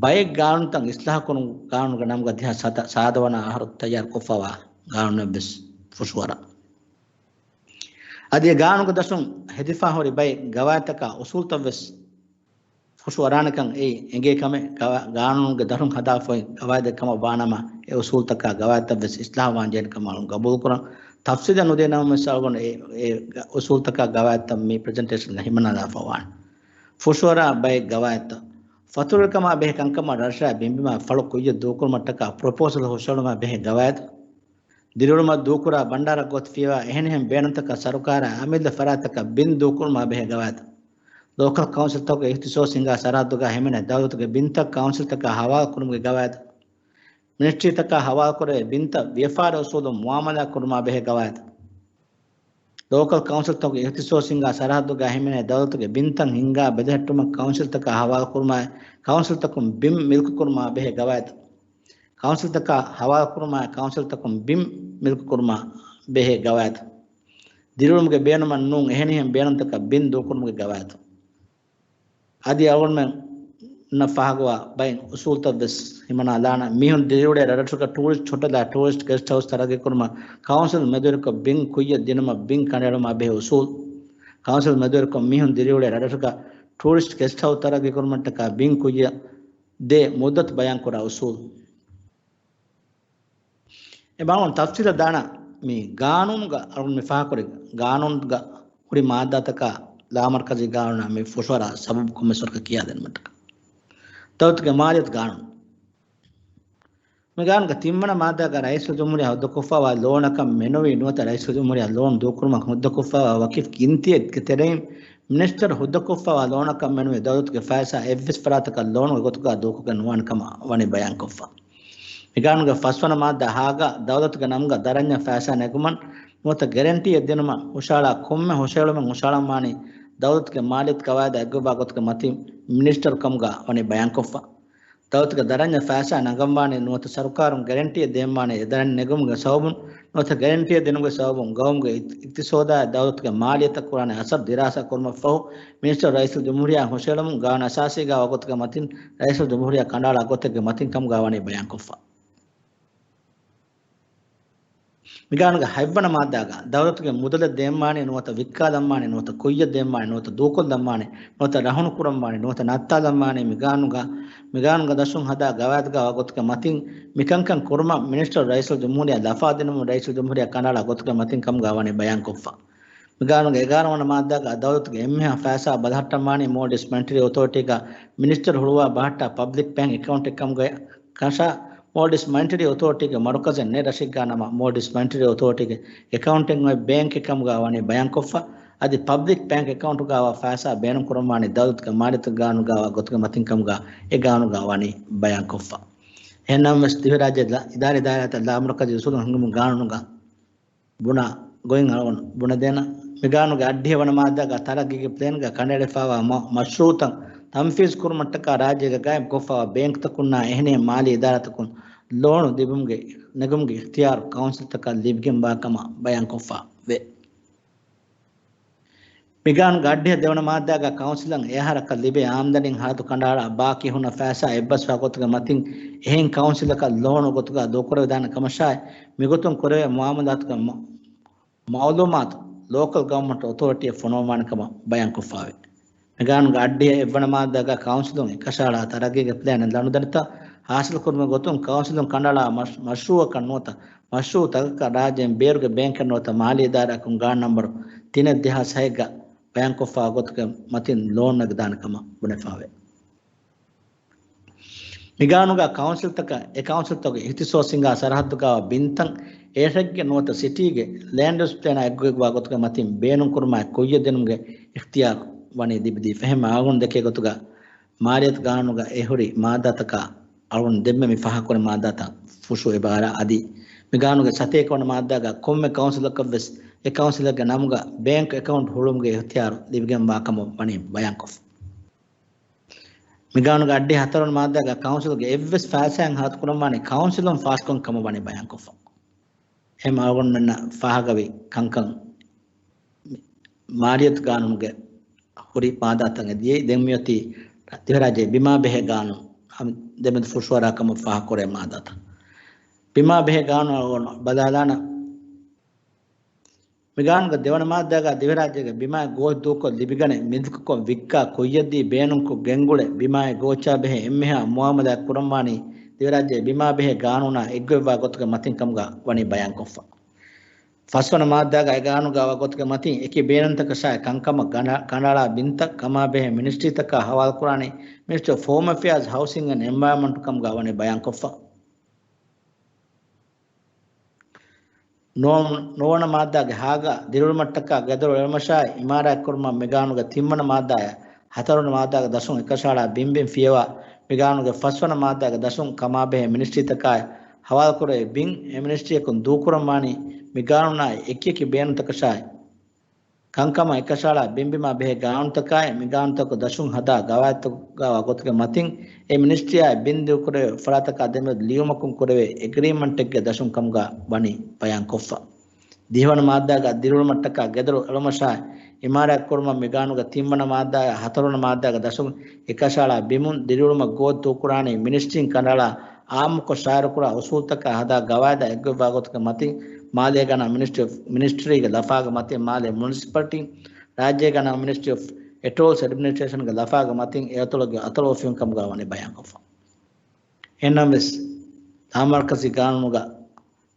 ބައެއް ގާނޫނުތައް އިސްލާހުކުރުން ގާނޫނުގެ ނަމުގަ ދެހާސް ސަތާ ސާދަ ވަނަ އަހަރު ތައްޔާރުކޮށްފަވާ ގާނޫނެއްވެސް ފުށުއަރާ. އަދި އެ ގާނޫނުގެ ދަށުން ހެދިފާ ހުރި ބައެއް ގަވާއިދުތަކާ އުސޫލުތައްވެސް ފުށު އަރާނެކަން އެއީ އެނގޭ ކަމެއް. ގަވާ-، ގާނޫނުގެ ދަށުން ހަދާފައި ގަވާއިދެއް ކަމަށް ވާނަމަ، އެ އުސޫލުތަކާ ގަވާއިދުތައްވެސް އިސްލާހުވާން ޖެހޭނެ ކަމަށް ގަބޫލުކުރަން. ތަފްސީލެއް ނުދޭ ނަމަވެސް އަޅުގަނޑު އެ، އެ ގަ-، އުސޫލުތަކާ ގަވާއިދުތައް މި ޕްރެޒެންޓޭޝަންގަ ހިމަނާލާފަ ވާނެ. ފުށުއަރާ ބައެއް ގަވާއިދުތައް. ފަތުރުވެރިކަމާ ބެހޭ ކަންކަމަށް ރަށާ ބިންބިމާ ފަޅު ކުއްޔަށް ދޫކުރުމަށްޓަކާ ޕްރޮޕޯސަލް ހުށަހެޅުމާ ބެހޭ ގަވާއިދު. ދިރިއުޅުމަށް ދޫކުރާ ބަންޑާރަ ގޮތް ފިޔަވާ އެހެނިހެން ބޭނުންތަކަށް ސަރުކާރާ އަމިއްލަ ފަރާތްތަކަށް ބިން ދޫކުރުމާ ބެހޭ ގަވާއިދު. ލޯކަލް ކައުންސިލްތަކުގެ އިހްތިސޯސް ހިނގާ ސަރަހައްދުގަ ހިމެނޭ ދައުލަތުގެ ބިންތައް ކައުންސިލްތަކާ ހަވާލު ކުރުމުގެ ގަވާއިދު. މިނިސްޓްރީތަކާ ހަވާލުކުރެވޭ ބިންތައް ވިޔަފާރި އުސޫލުން މުއާމަލާ ކުރުމާ ބެހޭ ގަވާއިދު. ލޯކަލް ކައުންސިލްތަކުގެ އިހްތިސޯސް ހިނގާ ސަރަހައްދުގަ ހިމެނޭ ދައުލަތުގެ ބިންތައް ހިންގާ ބެލެހެއްޓުމަށް ކައުންސިލްތަކާ ހަވާލުކުރުމާއި، ކައުންސިލްތަކުން ބިން މިލްކުކުރުމާ ބެހޭ ގަވާއިދު. ކައުންސިލްތަކާ ހަވާލުކުރުމާއި، ކައުންސިލްތަކުން ބިން މިލްކުކުރުމާ ބެހޭ ގަވާއިދު. ދިރިއުޅުމުގެ ބޭނުމަށް ނޫން އެހެނިހެން ބޭނުންތަކަށް ބިން ދޫކުރުމުގެ ގަވާއިދު. އަދި އަޅުގަނޑުމެންނަށް ފާހަގަވާ ބައެއް އުސޫލުތައް ވެސް ހިމަނާލާނަން. މީހުން ދިރިއުޅޭ ރަށްރަށުގަ ޓޫރިސްޓް ހޮޓެލާ ޓޫރިސްޓް ގެސްޓް ހައުސް ތަރައްގީކުރުމަށް ކައުންސިލް މެދުވެރިކޮށް ބިން ކުއްޔަށް ދިނުމަށް ބިން ކަނޑައެޅުމާ ބެހޭ އުސޫލު. ކައުންސިލް މެދުވެރިކޮށް މީހުން ދިރިއުޅޭ ރަށްރަށުގަ ޓޫރިސްޓް ގެސްޓް ހައުސް ތަރައްގީކުރުމަށްޓަކާ ބިން ކުއްޔަށް ދޭ މުއްދަތު ބަޔާންކުރާ އުސޫލު. އެ ބާވަން ތަފްސީލަށް ދާނަ މި ގާނޫނުގަ އަޅުގަނޑު މި ފާހަގަކުރި ގާނޫނުގަ ހުރި މާއްދާތަކާ ލާމަރުކަޒީ ގާނޫނާ މި ފުށުއަރާ ސަބަބު ކޮންމެސް ވަރަކަށް ކިޔާދޭން މައްޓަކަ. ދައުލަތުގެ މާލިޔަތު ގާނޫނު. މި ގާނޫނުގެ ތިންވަނަ މާއްދާގަ ރައީސުލްޖުމްހޫރިއްޔާ ހުއްދަކޮށްފައިވާ ލޯނަކަށް މެނުވީ ނުވަތަ ރައީސުލްޖުމްހޫރިއްޔާ ލޯން ދޫކުރުމަށް ހުއްދަކޮށްފައިވާ ވަކި ގިންތިއެއްގެ ތެރެއިން މިނިސްޓަރު ހުއްދަކޮށްފައިވާ ލޯނަކަށް މެނުވީ ދައުލަތުގެ ފައިސާ އެއްވެސް ފަރާތަކަށް ލޯނުގެ ގޮތުގަ ދޫކޮށްގެން ނުވާނެ ކަމަށް ވަނީ ބަޔާންކޮށްފަ. މި ގާނޫނުގެ ފަސްވަނަ މާއްދާ ހާގަ ދައުލަތުގެ ނަމުގަ ދަރަންޏަށް ފައިސާ ނެގުމަށް ނުވަތަ ގެރެންޓީއެއް ދިނުމަށް ހުށަހަޅާ ކޮންމެ ހުށަހެޅުމެއް ހުށަހަޅަންވާނީ ދައުލަތުގެ މާލިޔަތު ގަވާއިދާ އެއްގޮތްވާ ގޮތުގެ މަތިން މިނިސްޓަރު ކަމުގަ ވަނީ ބަޔާންކޮށްފަ. ދައުލަތުގެ ދަރަންޏަށް ފައިސާ ނަގަންވާނީ ނުވަތަ ސަރުކާރުން ގެރެންޓީއެއް ދޭންވާނީ އެ ދަރަން ނެގުމުގެ ސަބަބުން ނުވަތަ ގެރެންޓީއެއް ދިނުމުގެ ސަބަބުން ގައުމުގެ އި-، އިޤްތިޞާދާއި ދައުލަތުގެ މާލިޔަތަށް ކުރާނެ އަސަރު ދިރާސާ ކުރުމަށްފަހު މިނިސްޓަރު ރައީސުލްޖުމްހޫރިއްޔާ ހުށަހެޅުމުން ގާނޫނު އަސާސީގަ ވާގޮތުގެ މަތިން ރައީސުލްޖުމްހޫރިއްޔާ ކަނޑައަޅާ ގޮތެއްގެ މަތިން ކަމުގަ ވަނީ ބަޔާންކޮށްފަ. މިގާނުގެ ހަތްވަނަ މާއްދާގަ ދައުލަތުގެ މުދަލެއް ދޭންވާނީ ނުވަތަ ވިއްކާލަންވާނީ ނުވަތަ ކުއްޔަށް ދޭންވާނީ ނުވަތަ ދޫކޮށްލަންވާނީ ނުވަތަ ރަހުނު ކުރަންވާނީ ނުވަތަ ނައްތާލަންވާނީ މިގާނުގަ، މިގާނުގަ ދަށުން ހަދާ ގަވާއިދުގަ ވާ ގޮތުގެ މަތިން މިކަންކަން ކުރުމަށް މިނިސްޓަރު ރައީސުލްޖުމްހޫރިއްޔާ ލަފާ ދިނުމުން ރައީސުލްޖުމްހޫރިއްޔާ ކަނޑައަޅާ ގޮތުގެ މަތިން ކަމުގަ ވަނީ ބަޔާންކޮށްފަ. މިގާނުގެ އެގާރަ ވަނަ މާއްދާގަ ދައުލަތުގެ އެންމެހާ ފައިސާ ބަލަހައްޓަންވާނީ މޯލްޑިވްސް މަނިޓަރީ އޮތޯރިޓީގަ މިނިސްޓަރު ހުޅުވާ ބަހައްޓާ ޕަބްލިކް ބޭންކް އެކައުންޓެއް ކަމުގައި ކަށަ މޯލްޑިވްސް މަނިޓަރީ އޮތޯރިޓީގެ މަރުކަޒެއް ނެތް ރަށެއްގަ ނަމަ މޯލްޑިވްސް މަނިޓަރީ އޮތޯރިޓީގެ އެކައުންޓެއް އޮތް ބޭންކެއް ކަމުގަ ވަނީ ބަޔާންކޮށްފަ. އަދި ޕަބްލިކް ބޭންކް އެކައުންޓުގަ ވާ ފައިސާ ބޭނުންކުރަންވާނީ ދައުލަތުގެ މާލިޔަތުގެ ގާނޫނުގަ ވާ ގޮތުގެ މަތިން ކަމުގަ އެ ގާނޫނުގަ ވަނީ ބަޔާންކޮށްފަ. އެހެންނަމަވެސް ދިވެހިރާއްޖޭގެ އިދާރީ ދާއިރާތައް ލާމަރުކަޒީ އުސޫލުން ހިންގުމުގެ ގާނޫނުގަ ބުނާ ގޮތް އަޅުގަނޑު ބުނެދޭނަން. މިގާނޫނުގެ އަށްޑިހަ ވަނަ މާއްދާގަ ތަރައްގީގެ ޕްލޭންގަ ކަނޑައެޅިފައިވާ މަ-، މަޝްރޫއުތައް ތަންފީޒު ކުރުމަށްޓަކާ ރާއްޖޭގަ ގާއިމްކޮށްފައިވާ ބޭންކްތަކުންނާ އެހެނިހެން މާލީ އިދާރާތަކުން ލޯނު ލިބުމުގެ، ނެގުމުގެ އިޚްތިޔާރު ކައުންސިލްތަކަށް ލިބިގެންވާ ކަމަށް ބަޔާންކޮށްފަ ވޭ. މިގާނޫނުގެ އަށްޑިހަ ދެވަނަ މާއްދާގަ ކައުންސިލަށް އެއަހަރަކަށް ލިބޭ އާމްދަނީން ހަރަދު ކަނޑައަޅާ ބާކީ ހުންނަ ފައިސާ އެއްބަސްވާ ގޮތުގެ މަތިން އެހެން ކައުންސިލަކަށް ލޯނު ގޮތުގަ ދޫކުރެވިދާނެ ކަމަށާއި، މިގޮތުން ކުރެވޭ މުއާމަލާތުގެ މަ-، މައުލޫމާތު ލޯކަލް ގަވަރމަންޓް އޮތޯރިޓީއަށް ފޮނުވަންވާނެ ކަމަށް ބަޔާންކޮށްފައެވެ. މިގާނޫނުގެ އަށްޑިހަ އެއްވަނަ މާއްދާގަ ކައުންސިލުން އެކަށައަޅާ ތަރައްގީގެ ޕްލޭނެއް ލަނޑުދަނޑިތައް ހާސިލްކުރުމުގެ ގޮތުން ކައުންސިލުން ކަނޑައަޅާ މަޝް-، މަޝްރޫއަކަށް ނުވަތަ މަޝްރޫއުތަކަކަށް ރާއްޖޭން ބޭރުގެ ބޭންކެއް ނުވަތަ މާލީ އިދާރާއަކުން ގާނޫނު ނަންބަރު ތިނެއް ދެހާސް ހައެއްގަ ބަޔާންކޮށްފައިވާ ގޮތުގެ މަތިން ލޯން ނެގިދާނެ ކަމަށް ބުނެފައެވެ. މިގާނޫނުގަ ކައުންސިލްތަކަށް އެ ކައުންސިލްތަކުގެ އިހްތިސޯސް ހިނގާ ސަރަހައްދުގަވާ ބިންތައް އޭށެއްގެ ނުވަތަ ސިޓީގެ ލޭންޑް ޔޫސް ޕްލޭނާ އެއްގޮތްވާ ގޮތުގެ މަތިން ބޭނުންކުރުމާއި ކުއްޔަށް ދިނުމުގެ އިޚްތިޔާރު ވަނީ ލިބިދީފަ. އެހެން އަޅުގަނޑު ދެކޭ ގޮތުގަ މާލިޔަތު ގާނޫނުގަ އެހުރި މާއްދާތަކާ އަޅުގަނޑު ދެންމެ މި ފާހަގަކުރި މާއްދާތައް ފުށު އެބަ އަރާ އަދި މިގާނޫނުގެ ސަތޭކަވަނަ މާއްދާގަ ކޮންމެ ކައުންސިލަކަށްވެސް އެ ކައުންސިލެއްގެ ނަމުގަ ބޭންކް އެކައުންޓް ހުޅުވުމުގެ އިޚްތިޔާރު ލިބިގެންވާ ކަމަށް ވަނީ ބަޔާންކޮށްފަ. މިގާނޫނުގެ އައްޑިހަ ހަތަރުވަނަ މާއްދާގަ ކައުންސިލްގެ އެއްވެސް ފައިސާއެއް ހަރަދުކުރަންވާނީ ކައުންސިލުން ފާސްކުރަން ކަމަށް ވަނީ ބަޔާންކޮށްފަ. އެހެން އަޅުގަނޑުމެންނަށް ފާހަގަވި ކަންކަން މާލިޔަތު ގާނޫނުގެ ހުރި މާދާތައް އެ ދިޔައީ. ދެން މިއޮތީ ދިވެހިރާއްޖޭ ބިމާ ބެހޭ ގާނޫނު ދެމެދު ފުށުއަރާ ކަމަށް ފާހަގަކުރޭ މާދާތައް. ބިމާ ބެހޭ ގާނޫނު ބަލާލާނަ މި ގާނޫނުގެ ދެވަނަ މާއްދާގަ ދިވެހިރާއްޖޭގެ ބިމާއެއް ގޯސް ދޫކޮށް ލިބިގަނެ، މިލްކުކޮށް، ވިއްކާ، ކުއްޔަށްދީ، ބޭނުންކޮށް ގެންގުޅޭ، ބިމާއެއް ގޯއްޗާ ބެހޭ އެންމެހާ މުއާމަލާތް ކުރަންވާނީ ދިވެހިރާއްޖޭ ބިމާ ބެހޭ ގާނޫނާ އެއްގޮތްވާ ގޮތުގެ މަތިން ކަމުގަ ވަނީ ބަޔާންކޮށްފަ. ފަސްވަނަ މާއްދާގަ އެ ގާނޫނުގަ އަވާ ގޮތުގެ މަތިން އެކި ބޭނުންތަކަށާއި ކަންކަމަށް ގަނޑާ-، ކަނޑައަޅާ ބިންތައް ކަމާބެހޭ މިނިސްޓްރީތަކާ ހަވާލުކުރާނީ މިނިސްޓްރީ އޮފް ހޯމް އެފެއާޒް، ހައުސިން އެންޑް އެންވަޔަރމަންޓް ކަމުގަ ވަނީ ބަޔާންކޮށްފަ. ނުވަ-، ނުވަވަނަ މާއްދާގެ ހާގަ ދިރިއުޅުމަށްޓަކާ ގެދޮރު އެޅުމަށާއި އިމާރާތްކުރުމަށް މި ގާނޫނުގެ ތިންވަނަ މާއްދާއާ ހަތަރުވަނަ މާއްދާގެ ދަށުން އެކަށައަޅާ ބިންބިން ފިޔަވާ މި ގާނޫނުގެ ފަސްވަނަ މާއްދާގެ ދަށުން ކަމާބެހޭ މިނިސްޓްރީތަކާއި ހަވާލުކުރެވޭ ބިން އެ މިނިސްޓްރީއަކުން ދޫކުރަންވާނީ މި ގާނޫނާއި އެކިއެކި ބޭނުންތަކަށާއި ކަންކަމަށް އެކަށައަޅާ ބިންބިމާ ބެހޭ ގާނޫނުތަކާއި، މި ގާނޫނުތަކުގެ ދަށުން ހަދާ ގަވާއިދުތަކުގައިވާ ގޮތުގެ މަތިން، އެ މިނިސްޓްރީއާއި ބިން ދޫކުރެވޭ ފަރާތަކާ ދެމެދު ލިޔުމަކުން ކުރެވޭ އެގްރީމަންޓެއްގެ ދަށުން ކަމުގަ ވަނީ ބަޔާންކޮށްފަ. ދިހަވަނަ މާއްދާގަ ދިރިއުޅުމަށްޓަކާ ގެދޮރު އެޅުމަށާއި، އިމާރާތްކުރުމަށް މި ގާނޫނުގެ ތިންވަނަ މާއްދާއާ ހަތަރުވަނަ މާއްދާގެ ދަށުން އެކަށައަޅާ ބިމުން ދިރިއުޅުމަށް ގޯސް ދޫކުރާނީ މިނިސްޓްރީން ކަނޑައަޅާ އާއްމުކޮށް ޝާއިރުކުރާ އުސޫލުތަކާ ހަދާ ގަވާއިދާ އެއްގޮތްވާ ގޮތުގެ މަތިން މާލޭގަނާ މިނިސްޓްރީ، މިނިސްޓްރީގެ ލަފާގެ މަތިން މާލޭ މުނިސިޕަލިޓީން، ރާއްޖޭގަނާ މިނިސްޓްރީ އޮފް އެޓޯލްސް އެޑްމިނިސްޓްރޭޝަންގެ ލަފާގެ މަތިން އެއަތޮޅުގެ އަތޮޅު އޮފީހުން ކަމުގަ ވަނީ ބަޔާންކޮށްފަ. އެހެންނަމަވެސް، ލާމަރުކަޒީ ގާނޫނުގަ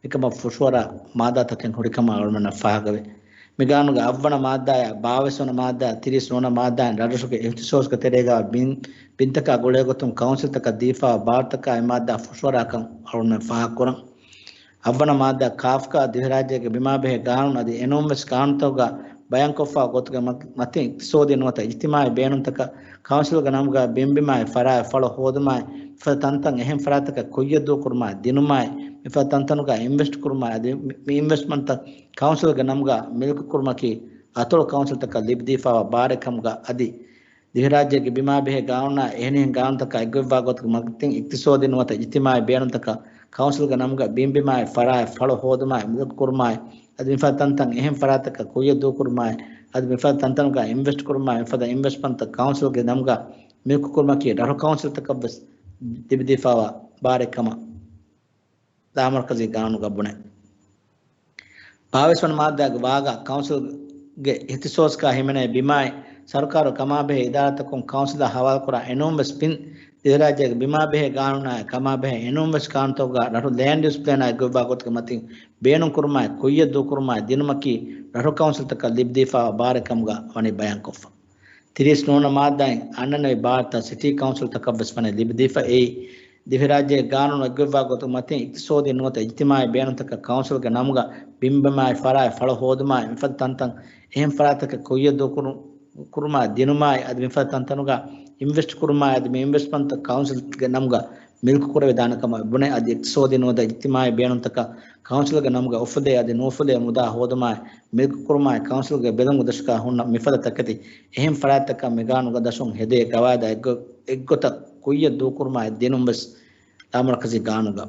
މިކަމަށް ފުށުއަރާ މާއްދާތަކެއް ހުރިކަމަށް އަޅުމެންނަށް ފާހަގަވޭ. މި ގާނޫނުގެ އަށްވަނަ މާއްދާއާ، ބާވީސް ވަނަ މާއްދާއާ، ތިރީސް ނުވަ މާއްދާއިން ރަށްރަށުގެ އިހްތިސޯސްގެ ތެރޭގަ ބިން، ބިންތަކާ ގުޅޭގޮތުން ކައުންސިލްތަކަށް ދީފައިވާ ބާރުތަކާ އެ މާއްދާ ފުށުއަރާކަން އަޅުމެން ފާހަގަކުރަން. އަށްވަނަ މާއްދާ ކާފްގަ ދިވެހިރާއްޖޭގެ ބިމާބެހޭ ގާނޫނު އަދި އެނޫންވެސް ގާނޫނުތަކުގަ ބަޔާންކޮށްފައިވާ ގޮތުގެ މަ-، މަތިން އިޤްތިޞާދީ ނުވަތަ އިޖްތިމާޢީ ބޭނުންތަކަށް ކައުންސިލްގެ ނަމުގައި ބިންބިމާއި ފަރާތް ފަޅު ހޯދުމާއި، މިފަދަ ތަންތަން އެހެން ފަރާތްތަކަށް ކުއްޔަށް ދޫކުރުމާއި ދިނުމާއި، މިފަދަ ތަންތަނުގައި އިންވެސްޓް ކުރުމާއި އަދި މި އިންވެސްޓްމަންތައް ކައުންސިލްގެ ނަމުގަ މިލްކު ކުރުމަކީ އަތޮޅު ކައުންސިލްތަކަށް ލިބިދީފައިވާ ބާރެއް ކަމުގަ އަދި ދިވެހިރާއްޖޭގެ ބިމާބެހޭ ގާނޫނާ އެހެނިހެން ގާނޫނުތަކާ އެއްގޮތްވާ ގޮތުގެ މަތިން އިޤްތިޞާދީ ނުވަތަ އިޖްތިމާޢީ ބޭނުންތަކަށް ކައުންސިލްގެ ނަމުގަ ބިންބިމާއި ފަރާތް ފަޅު ހޯދުމާއި މިލްކު ކުރުމާއި އަދި މިފަދަ ތަންތަން އެހެން ފަރާތްތަކަށް ކުއްޔަށް ދޫކުރުމާއި އަދި މިފަދަ ތަންތަނުގައި އިންވެސްޓް ކުރުމާއި މިފަދަ އިންވެސްޓްމަންތައް ކައުންސިލްގެ ނަމުގަ މިލްކު ކުރުމަކީ ރަށު ކައުންސިލްތަކަށްވެސް ލިބިދީފައިވާ ބާރެއް ކަމަށް ލާމަރުކަޒީ ގާނޫނުގަ ބުނޭ. ބާވީސް ވަނަ މާއްދާގެ ވާގަ ކައުންސިލްގެ އިހްތިސޯސްގަ ހިމެނޭ ބިމާއި ސަރުކާރު ކަމާބެހޭ އިދާރާތަކުން ކައުންސިލަށް ހަވާލުކުރާ އެނޫންވެސް ބިން ދިވެހިރާއްޖޭގެ ބިމާބެހޭ ގާނޫނާއި ކަމާބެހޭ އެނޫންވެސް ގާނޫނުތަކުގަ ރަށު ލޭންޑް ޔޫސް ޕްލޭނާ އެއްގޮތްވާ ގޮތުގެ މަތިން ބޭނުންކުރުމާއި ކުއްޔަށް ދޫކުރުމާއި ދިނުމަކީ ރަށު ކައުންސިލްތަކަށް ލިބިދީފައިވާ ބާރެއް ކަމުގަ ވަނީ ބަޔާންކޮށްފަ. ތިރީސް ނުވަ މާއްދާއިން އަންނަނިވި ބާރުތައް ސިޓީ ކައުންސިލްތަކަށްވެސް ވަނީ ލިބިދީފަ. އެއީ، ދިވެހިރާއްޖޭގެ ގާނޫނު އެއްގޮތްވާ ގޮތުގެ މަތިން އިޤްތިޞާދީ ނުވަތަ އިޖްތިމާޢީ ބޭނުންތަކަށް ކައުންސިލްގެ ނަމުގަ ބިންބިމާއި ފަރާތް ފަޅު ހޯދުމާއި މިފަދަ ތަންތަން އެހެން ފަރާތްތަކަށް ކުއްޔަށް ދޫކުރު-، ކުރުމާއި ދިނުމާއި އަދި މިފަދަ ތަންތަނުގަ އިންވެސްޓް ކުރުމާއި އަދި މި އިންވެސްޓްމަންތައް ކައުންސިލްގެ ނަމުގަ މިލްކު ކުރެވިދާނެ ކަމަށް ބުނެ އަދި އިޤްތިޞާދީ ނުވަތަ އިޖްތިމާޢީ ބޭނުންތަކަށް ކައުންސިލްގެ ނަމުގަ އުފުލޭ އަދި ނުއުފުލޭ މުދާ ހޯދުމާއި މިލްކު ކުރުމާއި ކައުންސިލްގެ ބެލުމުގެ ދަށުގަ ހުންނަ މިފަދަ ތަކެތި އެހެން ފަރާތްތަކަށް މި ގާނޫނުގެ ދަށުން ހެދޭ ގަވާއިދާ އެއްގޮ-، އެއްގޮތަށް ކުއްޔަށް ދޫކުރުމާއި ދިނުން ވެސް ލާމަރުކަޒީ ގާނޫނުގަ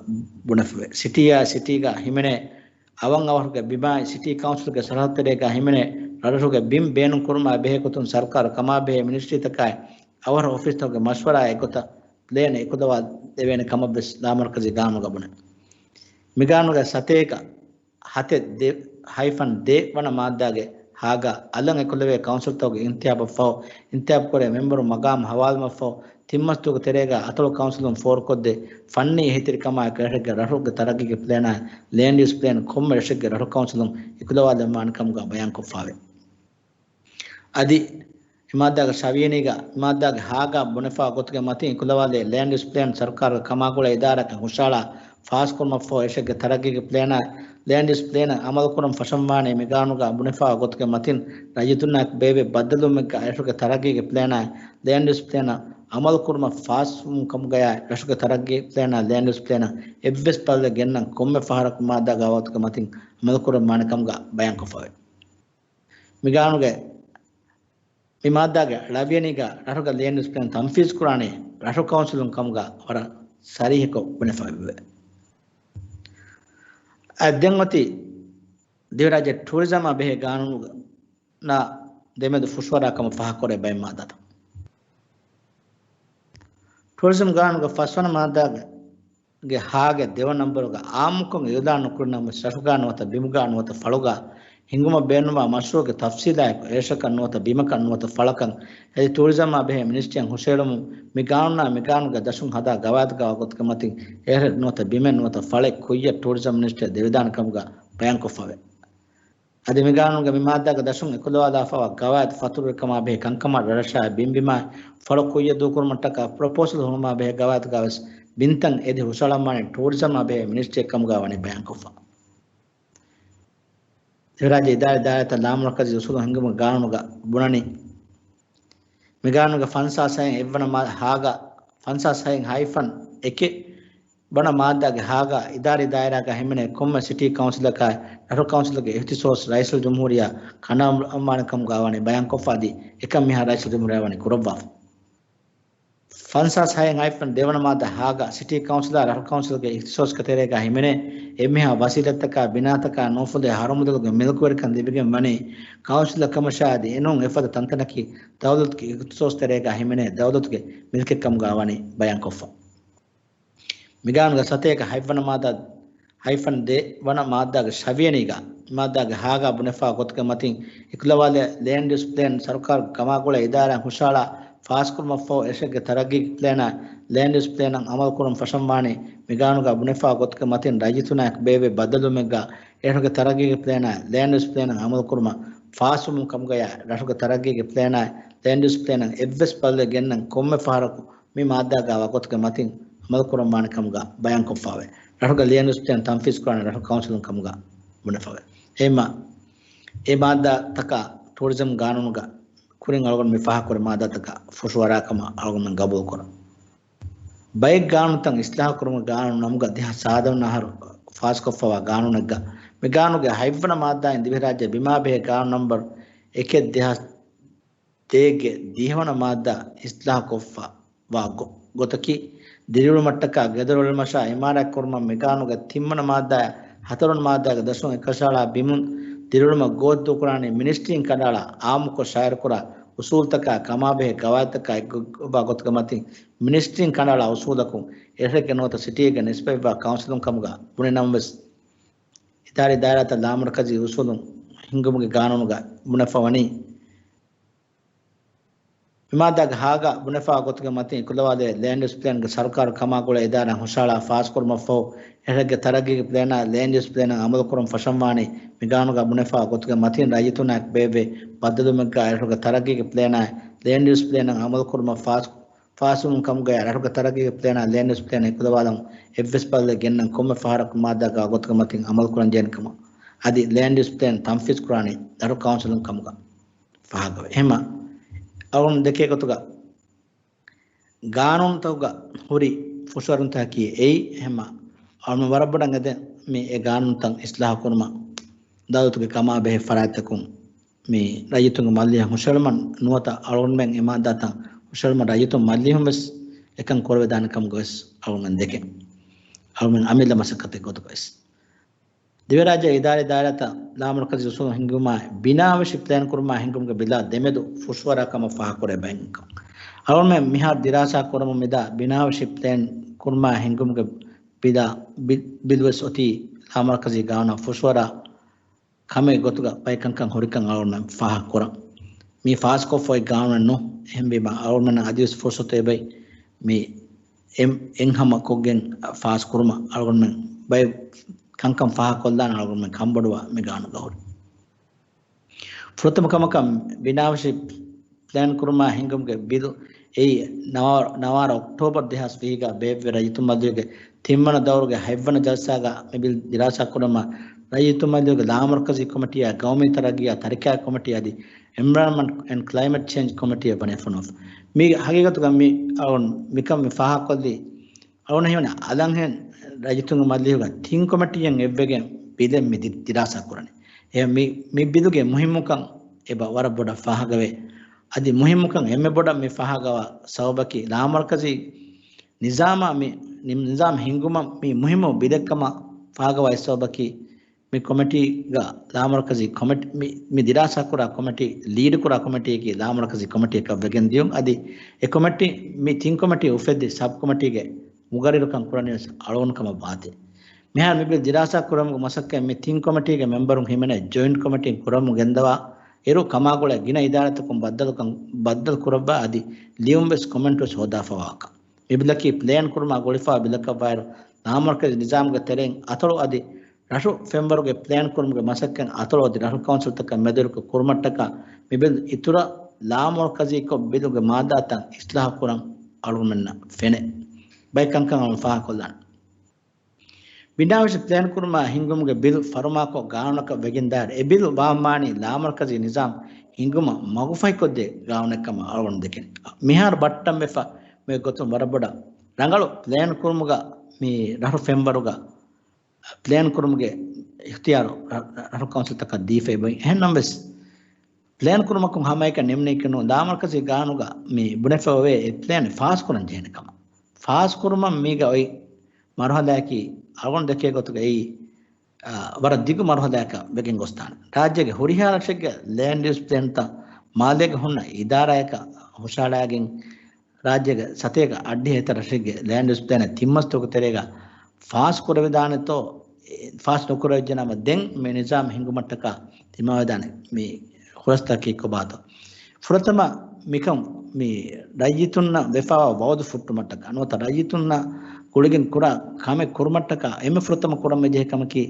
ބުނެފަވޭ. ސިޓީއާ ސިޓީގަ ހިމެނޭ އަވަށް އަވަހުގެ ބިމާއި ސިޓީ ކައުންސިލްގެ ސަރަހައްދުތެރޭގަ ހިމެނޭ ރަށްރަށުގެ ބިން ބޭނުން ކުރުމާއި ބެހޭ ގޮތުން ސަރުކާރު ކަމާބެހޭ މިނިސްޓްރީތަކާއި އަވަހަށް އޮފީސްތަކުގެ މަޝްވަރާއާ އެއްގޮތަށް ޕްލޭން އެކުލަވާ ދެވޭނެ ކަމަށް ވެސް ލާމަރުކަޒީ ގާނޫނުގަ ބުނެ. މި ގާނޫނުގެ ސަތޭކަ ހަތެއް ދެ ހައިފަން ދޭއް ވަނަ މާއްދާގެ ހާގަ އަލަށް އެކުލެވޭ ކައުންސިލްތަކުގެ އިންތިހާބަށްފަހު، އިންތިހާބުކުރޭ މެމްބަރު މަގާމް ހަވާލުވުމަށްފަހު، ތިން މަސްދުވަހުގެ ތެރޭގަ އަތޮޅު ކައުންސިލުން ފޯރުކޮށްދޭ ފަންނީ އެހީތެރިކަމާއެކު ރަށެއްގެ ރަށުގެ ތަރައްގީގެ ޕްލޭނާއި ލޭންޑް ޔޫސް ޕްލޭން ކޮންމެ ރަށެއްގެ ރަށު ކައުންސިލުން އެކުލަވާލަންވާނެ ކަމުގަ ބަޔާންކޮށްފައިވޭ. އަދި އެމާއްދާގެ ޝަވިޔަނީގަ، އެމާއްދާގެ ހާގަ ބުނެފައި ގޮތުގެ މަތިން އެކުލަވާލޭ ލޭންޑް ޔޫސް ޕްލޭން ސަރުކާރުގެ ކަމާގުޅޭ އިދާރާއަކަށް ހުށައަޅާ ފާސްކުރުމަށްފަހު އެށެއްގެ ތަރައްގީގެ ޕްލޭނާއި ލޭންޑް ޔޫސް ޕްލޭނަށް އަމަލުކުރަން ފަށަންވާނީ މި ގާނޫނުގަ ބުނެފައި ގޮތުގެ މަތިން ރައްޔިތުންނާއެކު ބޭއްވި ބައްދަލުވުމެއްގަ ރަށުގެ ތަރައްގީގެ ޕްލޭނާއި ލޭންޑް ޔޫސް ޕްލޭނަށް އަމަލުކުރުމަށް ފާސްވުން ކަމުގަޔާ ރަށުގެ ތަރައްގީ ޕްލޭނާއި ލޭންޑް ޔޫސް ޕްލޭނަށް އެއްވެސް ބަދަލެއް ގެންނަން ކޮންމެ ފަހަރަކު މާއްދާގަ ގޮތުގެ މަތިން އަމަލުކުރަންވާނެ ކަމުގަ ބަޔާންކޮށްފައިވޭ. މި ގާނޫނުގެ މި މާއްދާގެ ޅަވިޔަނީގަ ރަށުގެ ލޭންޑް ޔޫސް ޕްލޭން ތަންފީޒު ކުރާނީ ރަށު ކައުންސިލުން ކަމުގަ ވަރަށް ސަރީހަކޮށް ބުނެފައިވެއެވެ. އަދި ދެން އޮތީ ދިވެހިރާއްޖެ ޓޫރިޒަމާ ބެހޭ ގާނޫނު ނާ ދެމެދު ފުށުއަރާ ކަމަށް ފާހަގަކުރެވޭ ބައެއް މާއްދާތައް. ޓޫރިޒަމް ގާނޫނުގެ ފަސްވަނަ މާއްދާގެ ހާގެ ދެވަނަ ނަންބަރުގަ އާއްމުކޮށް އިއުލާނު ނުކުރި ނަމަވެސް، ރަށުގާ ނުވަތަ ބިމުގާ ނުވަތަ ފަޅުގާ ހިނގުމަށް ބޭނުންވާ މަޝްރޫއުގެ ތަފްސީލާއެކު، އެރަށަކަށް ނުވަތަ ބިމަކަށް ނުވަތަ ފަޅަކަށް އަދި ޓޫރިޒަމާ ބެހޭ މިނިސްޓްރީއަށް ހުށައެޅުމުން މި ގާނޫނާ މި ގާނޫނުގެ ދަށުން ހަދާ ގަވާއިދުގާ ވާގޮތުގެ މަތިން އެއް ރަށެއް ނުވަތަ ބިމެއް ނުވަތަ ފަޅެއް ކުއްޔަށް ޓޫރިޒަމް މިނިސްޓްރީއަށް ދެވިދާނެ ކަމުގަ ބަޔާންކޮށްފަވޭ. އަދި މި ގާނޫނުގެ މި މާއްދާގެ ދަށުން އެކުލަވާލާފައިވާ ގަވާއިދު ފަތުރުވި ކަމާ ބެހޭ ކަންކަމާ ރަށްރަށާއި ބިންބިމާއި ފަޅު ކުއްޔަށް ދޫކުރުމަށްޓަކާ ޕްރޮޕޯސަލް ހުޅުމާ ބެހޭ ގަވާއިދުގާވެސް ބިންތައް އެދި ހުށަހަޅަންވާނީ ޓޫރިޒަމާ ބެހޭ މިނިސްޓްރީއެއް ކަމުގާ ވަނީ ބަޔާންކޮށްފަ. ދިވެހިރާއްޖެ އިދާރީ ދާއިރާތައް ލާމަރުކަޒީ އުސޫލުން ހިންގުމުގެ ގާނޫނުގަ ބުނަނީ، މި ގާނޫނުގެ ފަންސާސް ހައިން އެއްވަނަ މާ-، ހާގަ، ފަންސާސް ހައިން ހައިފަން އެކެއް ވަނަ މާއްދާގެ ހާގަ އިދާރީ ދާއިރާގަ ހިމެނޭ ކޮންމެ ސިޓީ ކައުންސިލަކާއި ރަށު ކައުންސިލުގެ އިހްތިސޯސް ރައީސުލްޖުމްހޫރިއްޔާ ކަނޑައަޅުއްވާނެ ކަމުގާ ވަނީ ބަޔާންކޮށްފަ އަދި އެކަން މިހާ ރައީސުލްޖުމްހޫރިއްޔާ ވަނީ ކުރައްވާފަ. ފަންސާސް ހައިން ހައިފަން ދެވަނަ މާއްދާ ހާގަ ސިޓީ ކައުންސިލާ ރަށު ކައުންސިލްގެ އިހްތިސޯސްގެ ތެރޭގަ ހިމެނޭ އެންމެހާ ވަސީލަތްތަކާ ބިނާތަކާ ނޫފުލެއް ހަރުމުދަލުގެ މިލްކުވެރިކަން ލިބިގެން ވަނީ ކައުންސިލަށް ކަމަށާ އަދި އެނޫން އެފަދަ ތަންތަނަކީ ދައުލަތުގެ އިހްތިސޯސް ތެރޭގަ ހިމެނޭ ދައުލަތުގެ މިލްކެއް ކަމުގާ ވަނީ ބަޔާންކޮށްފަ. މިގާނުގެ ސަތޭކަ ހަތްވަނަ މާއްދާ ހައިފަން ދެ ވަނަ މާއްދާގެ ޝަވިޔަނީގަ، މާއްދާގެ ހާގާ ބުނެފާ ގޮތުގެ މަތިން އިކުލަވާލެ ލޭންޑް ޔޫސް ޕްލޭން ސަރުކާރުގެ ކަމާގުޅޭ އިދާރާއިން ހުށަހަޅާ ފާސްކުރުމަށްފަހު އެރަށެއްގެ ތަރައްގީގެ ޕްލޭނާ ލޭންޑް ޔޫސް ޕްލޭނަށް އަމަލުކުރުން ފަށަންވާނީ މިގާނުގަ ބުނެފާ ގޮތުގެ މަތިން ރައްޔިތުންނާއެކު ބޭއްވޭ ބައްދަލުވުމެއްގަ އެރަށުގެ ތަރައްގީގެ ޕްލޭނާ ލޭންޑް ޔޫސް ޕްލޭނަށް އަމަލުކުރުމަށް ފާސްވުމުން ކަމުގަޔާ ރަށުގެ ތަރައްގީގެ ޕްލޭނާ ލޭންޑް ޔޫސް ޕްލޭނަށް އެއްވެސް ބަދަލެއް ގެންނަން ކޮންމެ ފަހަރަކު މި މާއްދާގާ ވާގޮތުގެ މަތިން އަމަލުކުރަންވާނެ ކަމުގަ ބަޔާންކޮށްފަވޭ. ރަށުގެ ލިޔަނިސްޓެން ތަންފީޒްކުރާނެ ރަށު ކައުންސިލުން ކަމުގަ ބުނެފަވޭ. އެހެންމަ، އެ މާއްދާތަކާ ޓޫރިޒަމް ގާނޫނުގަ ކުރިން އަޅުގަނޑު މި ފާހަގަކުރި މާއްދާތަކަށް ފުށުއަރާ ކަމަށް އަޅުގަނޑުމެން ގަބޫލުކުރަން. ބައެއް ގާނޫނުތައް އިސްލާހުކުރުމުގެ ގާނޫނު ނަމުގަ ދެހާސް ސާދަ ވަނަ އަހަރު ފާސްކޮށްފަވާ ގާނޫނެއްގަ މި ގާނޫނުގެ ހަތްވަނަ މާއްދާއިން ދިވެހިރާއްޖެ ބިމާ ބެހޭ ގާނޫނު ނަމްބަރު އެކެއް ދެހާސް ދޭއްގެ ދިހަވަނަ މާއްދާ އިސްލާހުކޮށްފަ ވާ ގޮ-، ގޮތަކީ، ދިރިއުޅުމަށްޓަކާ ގެދޮރު އެޅުމަށާ އިމާރާތް ކުރުމަށް މިގާނޫގެ ތިންވަނަ މާއްދާއާ ހަތަރުވަނަ މާއްދާގެ ދަށުން އެކަށައަޅާ ބިމުން ދިރިއުޅުމަށް ގޯތި ދޫކުރާނީ މިނިސްޓްރީން ކަނޑައަޅާ އާއްމުކޮށް ޝާއިރުކުރާ އުސޫލުތަކާ ކަމާބެހޭ ގަވާއިދުތަކާ އެއްގޮތްވާ ގޮތުގެ މަތިން މިނިސްޓްރީން ކަނޑައަޅާ އުސޫލަކުން އެރަށެއްގެ ނުވަތަ ސިޓީއެއްގެ ނިސްބަތްވާ ކައުންސިލުން ކަމުގަ ބުނި ނަމަވެސް، އިދާރީ ދާއިރާތައް ލާމަރުކަޒީ އުސޫލުން ހިންގުމުގެ ގާނޫނުގަ ބުނެފަ ވަނީ، މި މާއްދާގެ ހާގަ ބުނެފާ ގޮތުގެ މަތިން އިކުލަވާލެ ލޭންޑް ޔޫސް ޕްލޭންގެ ސަރުކާރު ކަމާގުޅޭ އިދާރާ ހުށަހަޅާ ފާސްކުރުމަށްފަހު، އެރަށެއްގެ ތަރައްގީގެ ޕްލޭނާ ލޭންޑް ޔޫސް ޕްލޭނަށް އަމަލުކުރުން ފަށަންވާނީ، މި ގާނޫނުގަ ބުނެފާ ގޮތުގެ މަތިން ރައްޔިތުންނާއެކު ބޭއްވޭ ބައްދަލުވުމެއްގަ އެރަށުގެ ތަރައްގީގެ ޕްލޭނާ ލޭންޑް ޔޫސް ޕްލޭނަށް އަމަލުކުރުމަށް ފާސް، ފާސްވުމުން ކަމުގައި ރަށުގެ ތަރައްގީގެ ޕްލޭނާ ލޭންޑް ޔޫސް ޕްލޭނަށް އިކުލަވާލަން އެއްވެސް ބަދަލެއް ގެންނަން ކޮންމެ ފަހަރަކު މާއްދާގާ ގޮތުގެ މަތިން އަމަލުކުރަން ޖެހޭނެ ކަމަށް އަދި ލޭންޑް ޔޫސް ޕްލޭން ތަންފީޒް ކުރާނީ ރަށު ކައުންސިލުން ކަމުގަ ފާހަގަވޭ. އެހެންމަ، އަޅުގަނޑު ދެކޭ ގޮތުގަ ގާނޫނުތަކުގަ ހުރި ފުށުއަރުންތަކަކީ އެއީ. އެހެންމަ، އަޅުގަނޑު ވަރަށް ބޮޑަށް އެދެން މި އެ ގާނޫނުތައް އިސްލާހު ކުރުމަށް ދައުލަތުގެ ކަމާ ބެހޭ ފަރާތްތަކުން މި ރައްޔިތުންގެ މަޖިލީހަށް ހުށަހެޅުމަށް ނުވަތަ އަޅުގަނޑުމެން އެ މާއްދާތައް ހުށަހެޅުމަށް ރައްޔިތުން މަޖިލީހުން ވެސް އެކަން ކުރެވިދާނެ ކަމުގަ ވެސް އަޅުގަނޑު ދެކެން. އަޅުގަނޑު އަމިއްލަ މަސައްކަތެއް ގޮތުގަ ވެސް. ދިވެހިރާއްޖޭގެ އިދާރީ ދާއިރާތައް ލާމަރުކަޒީ އުސޫލުން ހިންގުމާއި، ބިނާވެށި ޕްލޭން ކުރުމާ ހިންގުމުގެ ބިލާ ދެމެދު ފުށުއަރާ ކަމަށް ފާހަގަކުރޭ ބައެއް ކަން. އަޅުގަނޑުމެން މިހާރު ދިރާސާ ކުރަމުން މިދާ ބިނާވެށި ޕްލޭން ކުރުމާ ހިންގުމުގެ ބިލާ، ބި-، ބިލު ވެސް އޮތީ ލާމަރުކަޒީ ގާނޫނާ ފުށުއަރާ ކަމެއް ގޮތުގަ ބައެއް ކަންކަން ހުރިކަން އަޅުގަނޑުމެން ފާހަގަކުރަން. މީ ފާސްކޮށްފަ އޮތް ގާނޫނެއް ނޫން. އެހެންވީމަ އަޅުގަނޑުމެންނަށް އަދިވެސް ފުރުސަތު އެބައި މި އެން-، އެން ހަމަ ކޮށްގެން ފާސް ކުރުމަށް އަޅުގަނޑުމެން ބައެއް ކަންކަން ފާހަގަކޮށްލާން އަޅުގަނޑުމެން ކަންބޮޑުވާ މި ގާނޫނުގަ ހުރި. ފުރަތަމަ ކަމަކަށް ބިނާވެށި ޕްލޭން ކުރުމާ ހިންގުމުގެ ބިލު އެއީ ނަވާ-، ނަވާރަ އޮކްޓޯބަރު ދެހާސް ވިހިގަ ބޭއްވި ރައްޔިތުން މަޖިލީހުގެ ތިންވަނަ ދައުރުގެ ހަތްވަނަ ޖަލްސާގަ މި ބިލް ދިރާސާ ކުރުމަށް ރައްޔިތުން މަޖިލީހުގެ ލާމަރުކަޒީ ކޮމިޓީއާ ގައުމީ ތަރައްގީއާ ތަރިކާ ކޮމިޓީ އަދި އެންވަޔަރަންމަންޓް އެންޑް ކްލައިމެޓް ޗޭންޖް ކޮމިޓީއަށް ވަނީ ފޮނުވާފަ. މީގެ ހަގީގަތުގަ މި އަޅުން މިކަން މި ފާހަގަކޮށްލީ އަޅުން ހީވަނީ އަލަންހެން ރައްޔިތުންގެ މަޖިލީހުގަ ތިން ކޮމިޓީއެއް އެއްވެގެން ބިލެއް މި ދި-، ދިރާސާ ކުރަނީ. އެ މި، މި ބިލުގެ މުހިއްމުކަން އެބަ ވަރަށް ބޮޑަށް ފާހަގަވޭ. އަދި މުހިއްމުކަން އެންމެ ބޮޑަށް މި ފާހަގަވާ ސަބަބަކީ ލާމަރުކަޒީ ނިޒާމާ މި، ނި-، ނިޒާމް ހިންގުމަށް މި މުހިއްމު ބިލެއްކަމަށް ފާހަގަވާ އެއް ސަބަބަކީ މި ކޮމިޓީގަ ލާމަރުކަޒީ ކޮމިޓީ، މި، މި ދިރާސާ ކުރާ ކޮމިޓީ، ލީޑް ކުރާ ކޮމިޓީއަކީ ލާމަރުކަޒީ ކޮމިޓީއަކަށް ވެގެން ދިޔުން. އަދި އެ ކޮމިޓީ، މި ތިން ކޮމިޓީ އުފެއްދި ސަބް ކޮމިޓީގެ މުގައްރިރުކަން ކުރަނީވެސް އަޅުގަނޑު ކަމަށް ވާތީ. މިހާރު މި ބިލް ދިރާސާ ކުރުމުގެ މަސައްކަތް މި ތިން ކޮމިޓީގެ މެމްބަރުން ހިމެނޭ ޖޮއިންޓް ކޮމިޓީން ކުރަމުން ގެންދަވާ އިރު، ކަމާގުޅޭ ގިނަ އިދާރާތަކުން ބައްދަލުކަން، ބައްދަލު ކުރައްވާ އަދި ލިޔުންވެސް ކޮމެންޓުވެސް ހޯދާފަވާކަން. މި ބިލަކީ ޕްލޭން ކުރުމާ ގުޅިފައި ބިލަކަށްވާއިރު، ލާމަރުކަޒީ ނިޒާމުގެ ތެރެއިން އަތޮޅު އަދި ރަށު ފެންވަރުގެ ޕްލޭން ކުރުމުގެ މަސައްކަތް އަތޮޅު އަދި ރަށު ކައުންސިލްތަކަށް މެދުވެރިކޮށް ކުރުމަށްޓަކާ މި ބިލް އިތުރަށް ލާމަރުކަޒީކޮށް ބިލުގެ މާއްދާތައް އިސްލާހު ކުރަން އަޅުގަނޑުމެންނަށް ފެނޭ. ބައެއް ކަންކަން އަޅުގަނޑު ފާހަގަކޮށްލާނަން. ބިނާވެށި ޕްލޭން ކުރުމާ ހިންގުމުގެ ބިލް ފަރުމާކޮށް ގާނޫނަކަށް ވެގެންދާއިރު، އެ ބިލް ވާންވާނީ ލާމަރުކަޒީ ނިޒާމް ހިންގުމަށް މަގުފަހިކޮށްދޭ ގާނޫނެއްކަމަށް އަޅުގަނޑު ދެކެން. މިހާރު ބައްޓަންވެފަ މި ގޮތުން ވަރަށް ބޮޑަށް ރަނގަޅު ޕްލޭން ކުރުމުގަ މި ރަށު ފެންވަރުގަ ޕްލޭން ކުރުމުގެ އިޚްތިޔާރު ރަ-، ރަ-، ރަށު ކައުންސިލްތަކަށް ދީފައި ބޮތް. އެހެންނަމަވެސް، ޕްލޭން ކުރުމަކުން ހަމައެކަނި ނިމުނީކީ ނޫން. ލާމަރުކަޒީ ގާނޫނުގަ މި ބުނެފައި އޮވޭ އެ ޕްލޭން ފާސް ކުރަން ޖެހޭނެ ކަމަށް. ފާސް ކުރުމަށް މީގަ އޮތް މަރުހަލާއަކީ އަޅުގަނޑު ދެކޭ ގޮތުގައި، އާ، ވަރަށް ދިގު މަރުހަލާއަކަށް ވެގެން ގޮސްދާނެ. ރާއްޖޭގެ ހުރިހާ ރަށެއްގެ ލޭންޑް ޔޫސް ޕްލޭންތައް މާލޭގެ ހުންނަ އިދާރާއަކަށް ހުށަހަޅާގެން، ރާއްޖޭގެ ސަތޭކަ އަށްޑިހަ އެތައް ރަށެއްގެ ލޭންޑް ޔޫސް ޕްލޭން ތިން މަސްތަކުގެ ތެރޭގަ ފާސް ކުރެވިދާނެތޯ، އެ، ފާސް ނުކުރެވިއްޖެނަމަ، ދެން މި ނިޒާމް ހިންގުމަށްޓަކާ ދިމާވެދާނެ މި ޚުލަސްތަކީ ކޮބާތޯ؟ ފުރަތަމަ މިކަން މި ރައްޔިތުންނަށް ވެފައިވާ ވައުދު ފުއްޓުމަށްޓަކާ، ނުވަތަ ރައްޔިތުންނަށް ގުޅިގެން ކުރާ ކަމެއް ކުރުމަށްޓަކާ އެންމެ ފުރަތަމަ ކުރަން ޖެހޭ ކަމަކީ،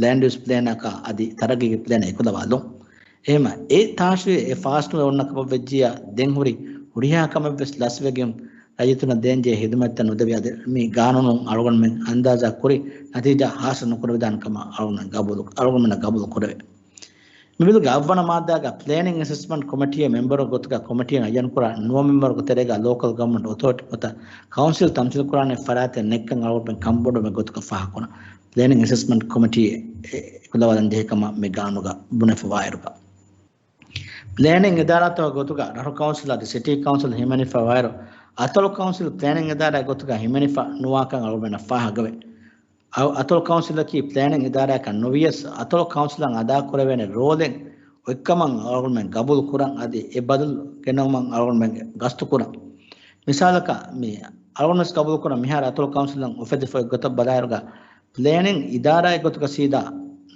ލޭންޑް ޔޫސް ޕްލޭނަކާ އަދި ތަރައްގީގެ ޕްލޭނަށް އެކުލަވާލުން. އެހެންމަ އެ ތާށިރި އެ ފާސް ނުވެ އޮންނަ ކަމަށް ވެއްޖިއްޔާ، ދެން ހުރި ހުރިހާ ކަމެއްވެސް ލަސްވެގެން ރައްޔިތުންނަށް ދޭންޖެހޭ ހިދުމަތްތައް ނުދެވި. އަދި މި ގާނޫނުން އަޅުގަނޑުމެން އަންދާޒާ ކުރި ނަތީޖާ ހާސިލް ނުކުރެވިދާނެ ކަމަށް އަޅުގަނޑުމެން ގަބޫލު، އަޅުގަނޑުމެންނަށް ގަބޫލު ކުރެވޭ. މި ބިލުގެ އަށްވަނަ މާއްދާގަ ޕްލޭނިން އެސެސްމަންޓް ކޮމިޓީއެއް މެމްބަރު ގޮތުގަ ކޮމިޓީއަށް އައްޔަން ކުރާ ނުވަ މެމްބަރުގެ ތެރޭގަ ލޯކަލް ގަވަރމަންޓް އޮތޯރިޓީ ނުވަތަ ކައުންސިލް ތަމްސީލް ކުރާނެ ފަރާތެއް ނެތްކަން އަޅުގަނޑުމެން ކަންބޮޑުވުމެއް ގޮތުގަ ފާހަގަކުރަން. ޕްލޭނިން އެސެސްމަންޓް ކޮމިޓީ އެ-، އެކުލަވާލަން ޖެހޭ ކަމަށް މި ގާނޫނުގަ ބުނެފަވާއިރުގަ، ޕްލޭނިން އިދާރާތަކުގެ ގޮތުގަ ރަށު ކައުންސިލް އަދި ސިޓީ ކައުންސިލް ހިމެނިފަވާއިރު، އަތޮޅު ކައުންސިލް ޕްލޭނިން އިދާރާގެ ގޮތުގަ ހިމެނިފަ ނުވާކަން އަޅުގަނޑަށް ފާހަގަވޭ. އަ-، އަތޮޅު ކައުންސިލަކީ ޕްލޭނިން އިދާރާއަކަށް ނުވިޔަސް، އަތޮޅު ކައުންސިލަށް އަދާކުރެވޭނެ ރޯލެއް އޮތްކަމަށް އަޅުގަނޑުމެން ގަބޫލު ކުރަން އަދި އެ ބަދަލު ގެނައުމަށް އަޅުގަނޑުމެން ގަސްތު ކުރަން. މިސާލަކަށް، މި އަޅުގަނޑުވެސް ގަބޫލު ކުރަން މިހާރު އަތޮޅު ކައުންސިލަށް އުފެދިފަ އޮތް ގޮތަށް ބަލާއިރުގަ، ޕްލޭނިން އިދާރާގެ ގޮތުގަ ސީދާ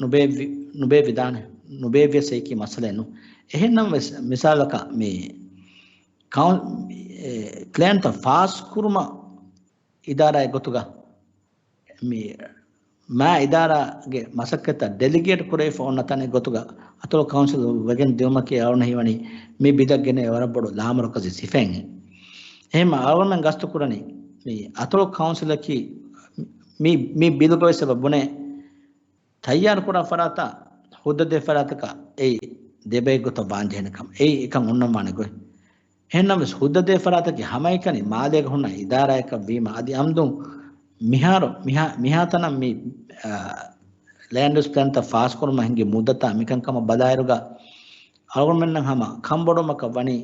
ނުބޭއްވި-، ނުބޭއްވިދާނެ، ނުބޭއްވިޔަސް އެއީކީ މައްސަލައެއް ނޫން. އެހެންނަމަވެސް، މިސާލަކަށް މި ކައުން-، އެ، ޕްލޭންތައް ފާސް ކުރުމަށް އިދާރާގެ ގޮތުގަ މި މާ އިދާރާގެ މަސައްކަތްތައް ޑެލިގޭޓް ކުރެވިފަ އޮންނަ ތަނެއް ގޮތުގަ އަތޮޅު ކައުންސިލް ވެގެން ދިއުމަކީ އަޅުގަނޑަށް ހީވަނީ މި ބިލަށް ގެނައި ވަރަށް ބޮޑު ލާމަރުކަޒީ ސިފައެއް. އެހެންމަ އަޅުގަނޑުމެން ގަސްތު ކުރަނީ މި އަތޮޅު ކައުންސިލަކީ މި، މި ބިލުގަވެސް އެބަ ބުނޭ ތައްޔާރު ކުރާ ފަރާތާ ހުއްދަ ދޭ ފަރާތަކަށް އެއީ ދެބައި ގޮތަށް ވާން ޖެހޭނެ ކަމަށް. އެއީ އެކަން އޮންނަން ވާނެ ގޮތް. އެހެންނަމަވެސް ހުއްދަ ދޭ ފަރާތަކީ ހަމައެކަނި މާލޭގަ ހުންނަ އިދާރާއަކަށް ވީމަ، އަދި އަމްދުން މިހާރު މިހާ-، މިހާތަނަށް މި، އާ، ލޭންޑް ޔޫސް ޕްލޭންތައް ފާސްކުރުމަށް ހިނގި މުއްދަތާ މިކަންކަމަށް ބަލާއިރުގަ އަޅުގަނޑުމެންނަށް ހަމަ ކަންބޮޑުވުމަކަށް ވަނީ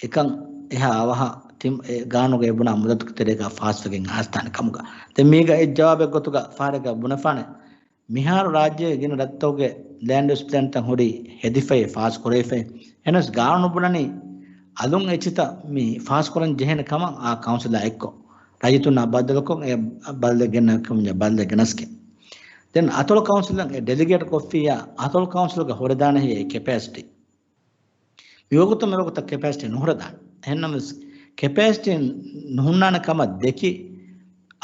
އެކަން އެހާ އަވަހަށް ތިން-، އެ ގާނޫނުގައި ބުނާ މުއްދަތުގެ ތެރޭގަ ފާސްވެގެން އައިސްދާނެ ކަމުގަ. ދެން މީގަ އެއް ޖަވާބެއް ގޮތުގަ ފަހަރެއްގަ ބުނެފާނެ. މިހާރު ރާއްޖޭގެ ގިނަ ރަށްތަކުގެ ލޭންޑް ޔޫސް ޕްލޭންތައް ހުރީ ހެދިފައި ފާސް ކުރެވިފައި. އެހެނަސް ގާނޫނު ބުނަނީ އަލުން އެއްޗިތައް މި ފާސް ކުރަން ޖެހޭނެ ކަމަށް އާ ކައުންސިލާ އެއްކޮށް، ރައްޔިތުންނާ ބައްދަލުކޮށް، އެ ބަލަލެއް ގެންނަ ކަމުން ބަލަލެއް ގެނަސްގެން. ދެން އަތޮޅު ކައުންސިލަށް އެ ޑެލިގޭޓް ކޮށްފިއްޔާ، އަތޮޅު ކައުންސިލްގަ ހުރެދާނެ ހެއްޔޭ ކެޕޭސިޓީ؟ މިވަގުތު މިވަގުތަށް ކެޕޭސިޓީ ނުހުރެދާނެ. އެހެންނަމަވެސް ކެޕޭސިޓީ ނުހުންނާނެ ކަމަށް ދެކި،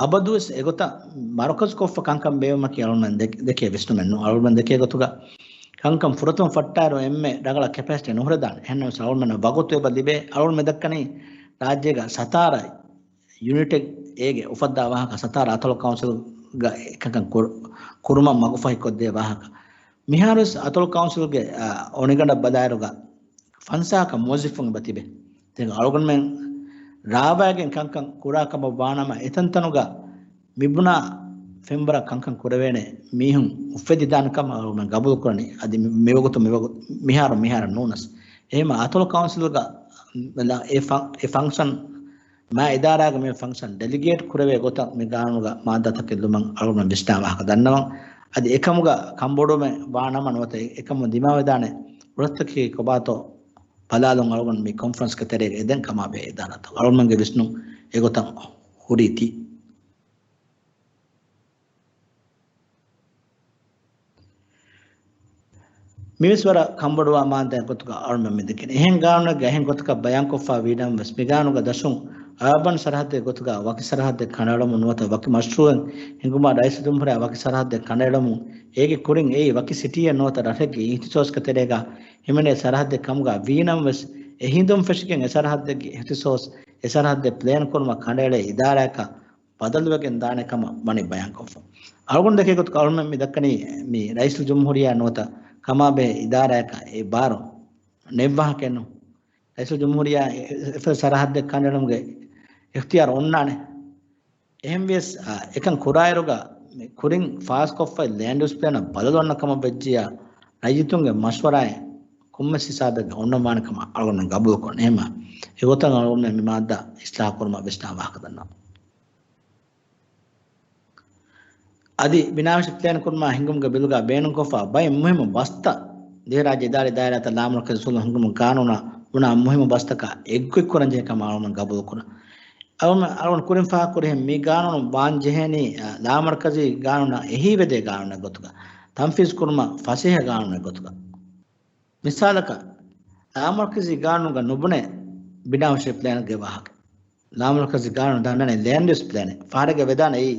އަބަދުވެސް އެގޮތަށް މަރުކަޒުކޮށްފަ ކަންކަން ބޭއްވުމަކީ އަޅުގަނޑުމެން ދެ-، ދެކޭ ވިސްނުމެއް ނޫން. އަޅުގަނޑުމެން ދެކޭ ގޮތުގަ ކަންކަން ފުރަތަމަ ފައްޓާއިރު އެންމެ ރަނގަޅަށް ކެޕޭސިޓީ ނުހުރެދާނެ. އެހެންނަމަވެސް އަޅުގަނޑުމެންނަށް ވަގުތު އެބަ ލިބޭ. އަޅުގަނޑު މި ދައްކަނީ ރާއްޖޭގަ ސަތާރަ ޔުނިޓެއް އޭގެ އުފައްދާ ވާހަކަ، ސަތާރަ އަތޮޅު ކައުންސިލްގަ އެކަކަށް ކުރު-، ކުރުމަށް މަގުފަހި ކޮށްދޭ ވާހަކަ. މިހާރުވެސް އަތޮޅު ކައުންސިލްގެ، އާ، އޮނިގަނޑަށް ބަލާއިރުގަ ފަންސާހަކަށް މުވައްޒަފުން އެބަ ތިބޭ. ދެން އަޅުގަނޑުމެން ރާވައިގެން ކަންކަން ކުރާ ކަމަށް ވާނަމަ، އެތަންތަނުގަ މިބުނާ ފެންވަރަށް ކަންކަން ކުރެވޭނެ މީހުން އުފެދިދާނެ ކަމަށް އަޅުގަނޑުމެން ގަބޫލު ކުރަނީ. އަދި މި-، މިވަގުތު މިވަގު-، މިހާރު މިހާރަށް ނޫނަސް. އެހެންމަ އަތޮޅު ކައުންސިލްގަ އެ ފަ-، އެ ފަންކްޝަން މާ އިދާރާގެ މި ފަންކްޝަން ޑެލިގޭޓް ކުރެވޭ ގޮތަށް މި ގާނޫނުގަ މާއްދާތަކެއް ލުމަށް އަޅުގަނޑު ވިސްނާ ވާހަކަ ދަންނަވަން. އަދި އެކަމުގަ ކަންބޮޑުވުމެއް ވާނަމަ ނުވަތަ އެކަމުން ދިމާވެދާނެ ރުޅަތަކީ ކޮބާތޯ ބަލާލުން އަޅުގަނޑު މި ކޮންފަރެންސްގެ ތެރޭގަ އެދެން ކަމާބެހޭ އިދާރާތައް އަޅުގަނޑުގެ ވިސްނުން އެގޮތަށް ހުރީތީ. މިވެސް ވަރަށް ކަންބޮޑުވާ މާއްދާއެއް ގޮތުގަ އަޅުމެން މިދެކެނީ. އެހެން ގާނޫނެއްގަ އެހެން ގޮތަކަށް ބަޔާންކޮށްފަ ވީނަމަވެސް، މިގާނޫނުގަ ދަށުން އާބަން ސަރަހައްދެއް ގޮތުގަ ވަކި ސަރަހައްދެއް ކަނޑައެޅުމުން ނުވަތަ ވަކި މަޝްރޫއެއް ހިނގުމާ ރައީސުލްޖުމްހޫރިއްޔާ ވަކި ސަރަހައްދެއް ކަނޑައެޅުމުން އޭގެ ކުރިން އެއީ ވަކި ސިޓީއެއް ނުވަތަ ރަށެއްގެ އިހްތިސޯސްގެ ތެރޭގަ ހިމެނޭ ސަރަހައްދެއް ކަމުގަ ވީނަމަވެސް، އެ ހިނދުން ފެށިގެން އެ ސަރަހައްދެއްގެ އިހްތިސޯސް އެ ސަރަހައްދެއް ޕްލޭން ކުރުމަށް ކަނޑައެޅޭ އިދާރާއަކަށް ބަދަލުވެގެން ދާނެ ކަމަށް ވަނީ ބަޔާންކޮށްފަ. އަޅުގަނޑު ދެކޭ ގޮތުގަ އަޅުމެން މި ދައްކަނީ މި ރައީސުލްޖުމްހޫރިއްޔާ ނުވަތަ ކަމާބެހޭ އިދާރާއަކަށް އެ ބާރު ނެއްވާހަކައެއްނު. ރައީސުލްޖުމްހޫރިއްޔާ އެ-، އެފަދަ ސަރަހައްދެއް ކަނޑައެޅުމުގެ އިޚްތިޔާރު އޮންނާނެ. އެހެންވިޔަސް، އާ، އެކަން ކުރާއިރުގަ މި ކުރިން ފާސްކޮށްފައި ލޭންޑް ޔޫސް ޕްލޭނަށް ބަދަލު އޮންނަ ކަމަށް ވެއްޖިއްޔާ، ރައްޔިތުންގެ މަޝްވަރާއެއް ކޮންމެސް ހިސާބެއްގަ އޮންނަންވާނެ ކަމަށް އަޅުގަނޑުމެން ގަބޫލުކުރަން. އެހެންމަ އެގޮތަށް އަޅުގަނޑުމެން މި މާއްދާ އިސްލާހު ކުރުމަށް ވިސްނާ ވާހަކަ ދަންނަވަން. އަދި ބިނާވެށި ޕްލޭން ކުރުމާ ހިންގުމުގެ ބިލުގަ ބޭނުންކޮށްފަ ބައެއް މުހިއްމު ބަސްތައް ދިވެހިރާއްޖެ އިދާރީ ދާއިރާތައް ލާމަރުކަޒީ އުސޫލުން ހިންގުމުގެ ގާނޫނާ ބުނާ މުހިއްމު ބަސްތަކާ އެއްގޮތްކުރަންޖެހޭ ކަމަށް އަޅުގަނޑުމެން ގަބޫލުކުރަން. އަޅުގަނޑު، އަޅުގަނޑު ކުރިން ފާހަގަކުރިހެން މި ގާނޫނު ވާން ޖެހޭނީ، އަ، ލާމަރުކަޒީ ގާނޫނާ އެހީވެދޭ ގާނޫނެއް ގޮތުގަ، ތަންފީޒު ކުރުމަށް ފަސޭހަ ގާނޫނެއް ގޮތުގަ. މިސާލަކަށް، ލާމަރުކަޒީ ގާނޫނުގަ ނުބުނޭ ބިނާވެށި ޕްލޭނެއްގެ ވާހަކަ. ލާމަރުކަޒީ ގާނޫނު ދަންނަނީ ލޭންޑް ޔޫސް ޕްލޭނެއް. ފަހަރެއްގަ ވެދާނެ އެއީ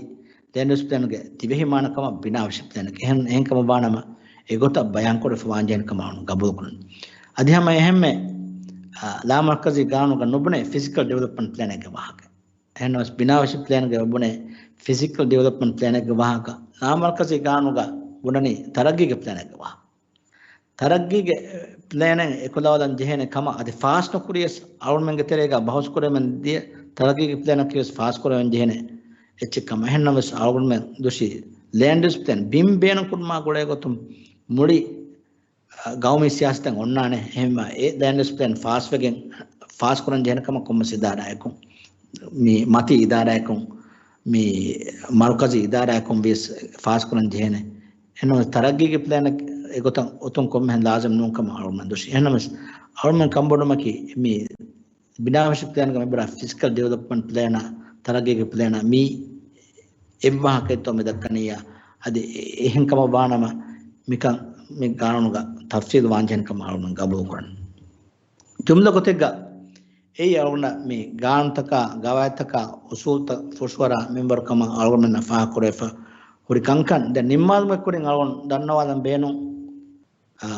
ލޭންޑް ޔޫސް ޕްލޭންގެ ދިވެހި މާނަކަމަށް ބިނާވެށި ޕްލޭނެއް. އެހެން، އެހެން ކަމަށް ވާނަމަ، އެގޮތަށް ބަޔާންކުރެފަ ވާންޖެހޭނެ ކަމަށް އަޅުގަނޑު ގަބޫލުކުރަން. އަދި ހަމަ އެހެންމެ، އާ، ލާމަރުކަޒީ ގާނޫނުގަ ނުބުނޭ ފިޒިކަލް ޑިވެލޮޕްމަންޓް ޕްލޭނެއްގެ ވާހަކަ. އެހެންނަމަވެސް، ބިނާވެށި ޕްލޭންގަ ނުބުނޭ ފިޒިކަލް ޑިވެލޮޕްމަންޓް ޕްލޭނެއްގެ ވާހަކަ. ލާމަރުކަޒީ ގާނޫނުގަ ބުނަނީ ތަރައްގީގެ ޕްލޭނެއްގެ ވާހަކަ. ތަރައްގީގެ ޕްލޭނެއް އެކުލަވާލަން ޖެހޭނެ ކަމަށް އަދި ފާސް ނުކުރިޔަސް އަޅުގަނޑުމެންގެ ތެރޭގަ ބަހުސް ކުރެވެމެން ދިޔަ ތަރައްގީގެ ޕްލޭނަކީ ވެސް ފާސް ކުރެވެން ޖެހޭނެ އެއްޗެއް ކަމަށް. އެހެންނަމަވެސް އަޅުގަނޑުމެން ދުށީ ލޭންޑް ޔޫސް ޕްލޭން ބިން ބޭނުން ކުރުމާ ގުޅޭ ގޮތުން މުޅި، އަ، ގައުމީ ސިޔާސަތެއް އޮންނާނެ. އެހެންވީމަ އެ ލޭންޑް ޔޫސް ޕްލޭން ފާސްވެގެން، ފާސް ކުރަން ޖެހޭނެ ކަމަށް ކޮންމެސް އިދާރާއަކުން، މި މަތީ އިދާރާއަކުން، މި މަރުކަޒީ އިދާރާއަކުން ވިޔަސް ފާސް ކުރަން ޖެހޭނެ. އެހެންނަމަވެސް ތަރައްގީގެ ޕްލޭނެއް އެގޮތަށް އޮތުން ކޮންމެހެން ލާޒިމް ނޫން ކަމަށް އަޅުގަނޑުމެން ދުށީ. އެހެންނަމަވެސް އަޅުގަނޑުމެން ކަންބޮޑުވުމަކީ މި ބިނާވެށި ޕްލޭންގަ މިބުނާ ފިޒިކަލް ޑިވެލޮޕްމަންޓް ޕްލޭނާ ތަރައްގީގެ ޕްލޭނާ މި އެއްވާހަކައެއްތޯ މި ދައްކަނިއްޔާ. އަދި އެ-، އެހެން ކަމަށް ވާނަމަ މިކަން މި ގާނޫނުގަ ތަފްސީލު ވާންޖެހޭނެ ކަމަށް އަޅުގަނޑު ގަބޫލުކުރަން. ޖުމްލަ ގޮތެއްގަ އެއީ އަޅުގަނޑަށް މި ގާނޫނުތަކާ، ގަވާއިދުތަކާ، އުސޫލުތައް ފުށުއަރާ މިންވަރު ކަމަށް އަޅުގަނޑުމެންނަށް ފާހަގަކުރެވިފަ ހުރި ކަންކަން. ދެން ނިންމާލުމުގެ ކުރިން އަޅުގަނޑު ދަންނަވާލަން ބޭނުން، އާ،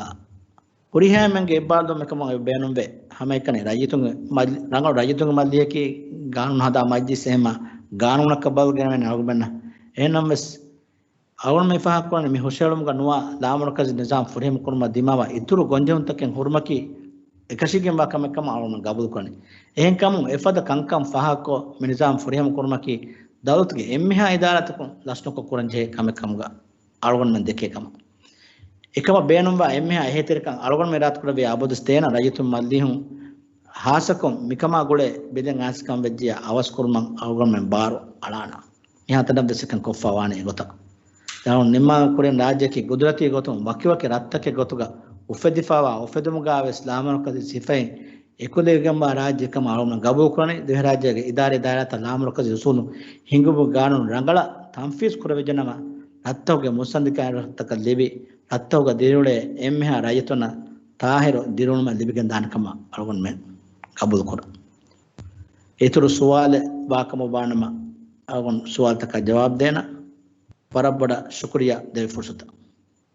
ހުރިހާ އެންމެންގެ އެއްބާރުލުމެއް ކަމަށް އެބަ ބޭނުންވޭ. ހަމައެކަނި ރައްޔިތުންގެ މަޖި-، ރަނގަޅު ރައްޔިތުންގެ މަޖިލީހަކީ ގާނޫނު ހަދާ މަޖިލީހެއް. އެހެންމަ ގާނޫނަކަށް ބަދަލު ގެނެވޭނެ އަޅުގަނޑުމެންނަށް. އެހެންނަމަވެސް، އަޅުގަނޑު މި ފާހަގަކުރަނީ މި ހުށަހެޅުމުގަ ނުވާ ލާމަރުކަޒީ ނިޒާމް ފުރިހަމަ ކުރުމަށް ދިމާވާ އިތުރު ގޮންޖެހުންތަކެއް ހުރުމަކީ އެކަށީގެންވާ ކަމެއް ކަމަށް އަޅުގަނޑު ގަބޫލުކުރަނީ. އެހެންކަމުން އެފަދަ ކަންކަން ފާހަގަކޮށް މި ނިޒާމް ފުރިހަމަ ކުރުމަކީ ދައުލަތުގެ އެންމެހާ އިދާރާތަކުން ލަސްނުކޮށް ކުރަންޖެހޭ ކަމެއް ކަމުގަ އަޅުގަނޑުމެން ދެކޭ ކަމަށް. އެކަމަށް ބޭނުންވާ އެންމެހާ އެހީތެރިކަން އަޅުގަނޑުމެން އިރާދަކުރެއްވިޔާ އަބަދުވެސް ދޭނަން ރައްޔިތުން މަޖިލީހުން. ހާއްސަކޮށް މިކަމާ ގުޅޭ ބިލެއް އައިސްކަން ވެއްޖިޔާ އަވަސްކުރުމަށް އަޅުގަނޑުމެން ބާރު އަޅާނަން. މިހާތަނަށްވެސް އެކަން ކޮށްފަ ވާނެ އެގޮތަށް. ދެން ނިންމާލުމުގެ ކުރިން ރާއްޖެއަކީ ގުދުރަތީ ގޮތުން ވަކިވަކި ރަށްތަކެއް ގޮތުގަ އުފެދިފަވާ އުފެދުމުގަވެސް ލާމަރުކަޒީ ސިފައިން އެކުލެވިގެންވާ ރާއްޖެ ކަމަށް އަޅުގަނޑު ގަބޫލުކުރަނީ. ދިވެހިރާއްޖޭގެ އިދާރީ ދާއިރާތައް ލާމަރުކަޒީ އުސޫލުން ހިންގުމުގެ ގާނޫނު ރަނގަޅަށް ތަންފީޒު ކުރެވިއްޖެނަމަ، ރަށްތަކުގެ މުއްސަނދިކަން ރަށްތަކަށް ލިބި، ރަށްތަކުގަ ދިރިއުޅޭ އެންމެހާ ރައްޔިތުންނަށް ތާހިރު ދިރިއުޅުމެއް ލިބިގެންދާނެ ކަމަށް އަޅުގަނޑުމެން ގަބޫލުކުރަން. އިތުރު ސުވާލެއް ވާކަމަށް ވާނަމަ، އަޅުގަނޑު ސުވާލުތަކަށް ޖަވާބު ދޭނަން. ވަރަށް ބޮޑަށް ޝުކުރިއްޔާ ދެއްވި ފުރުސަތަށް.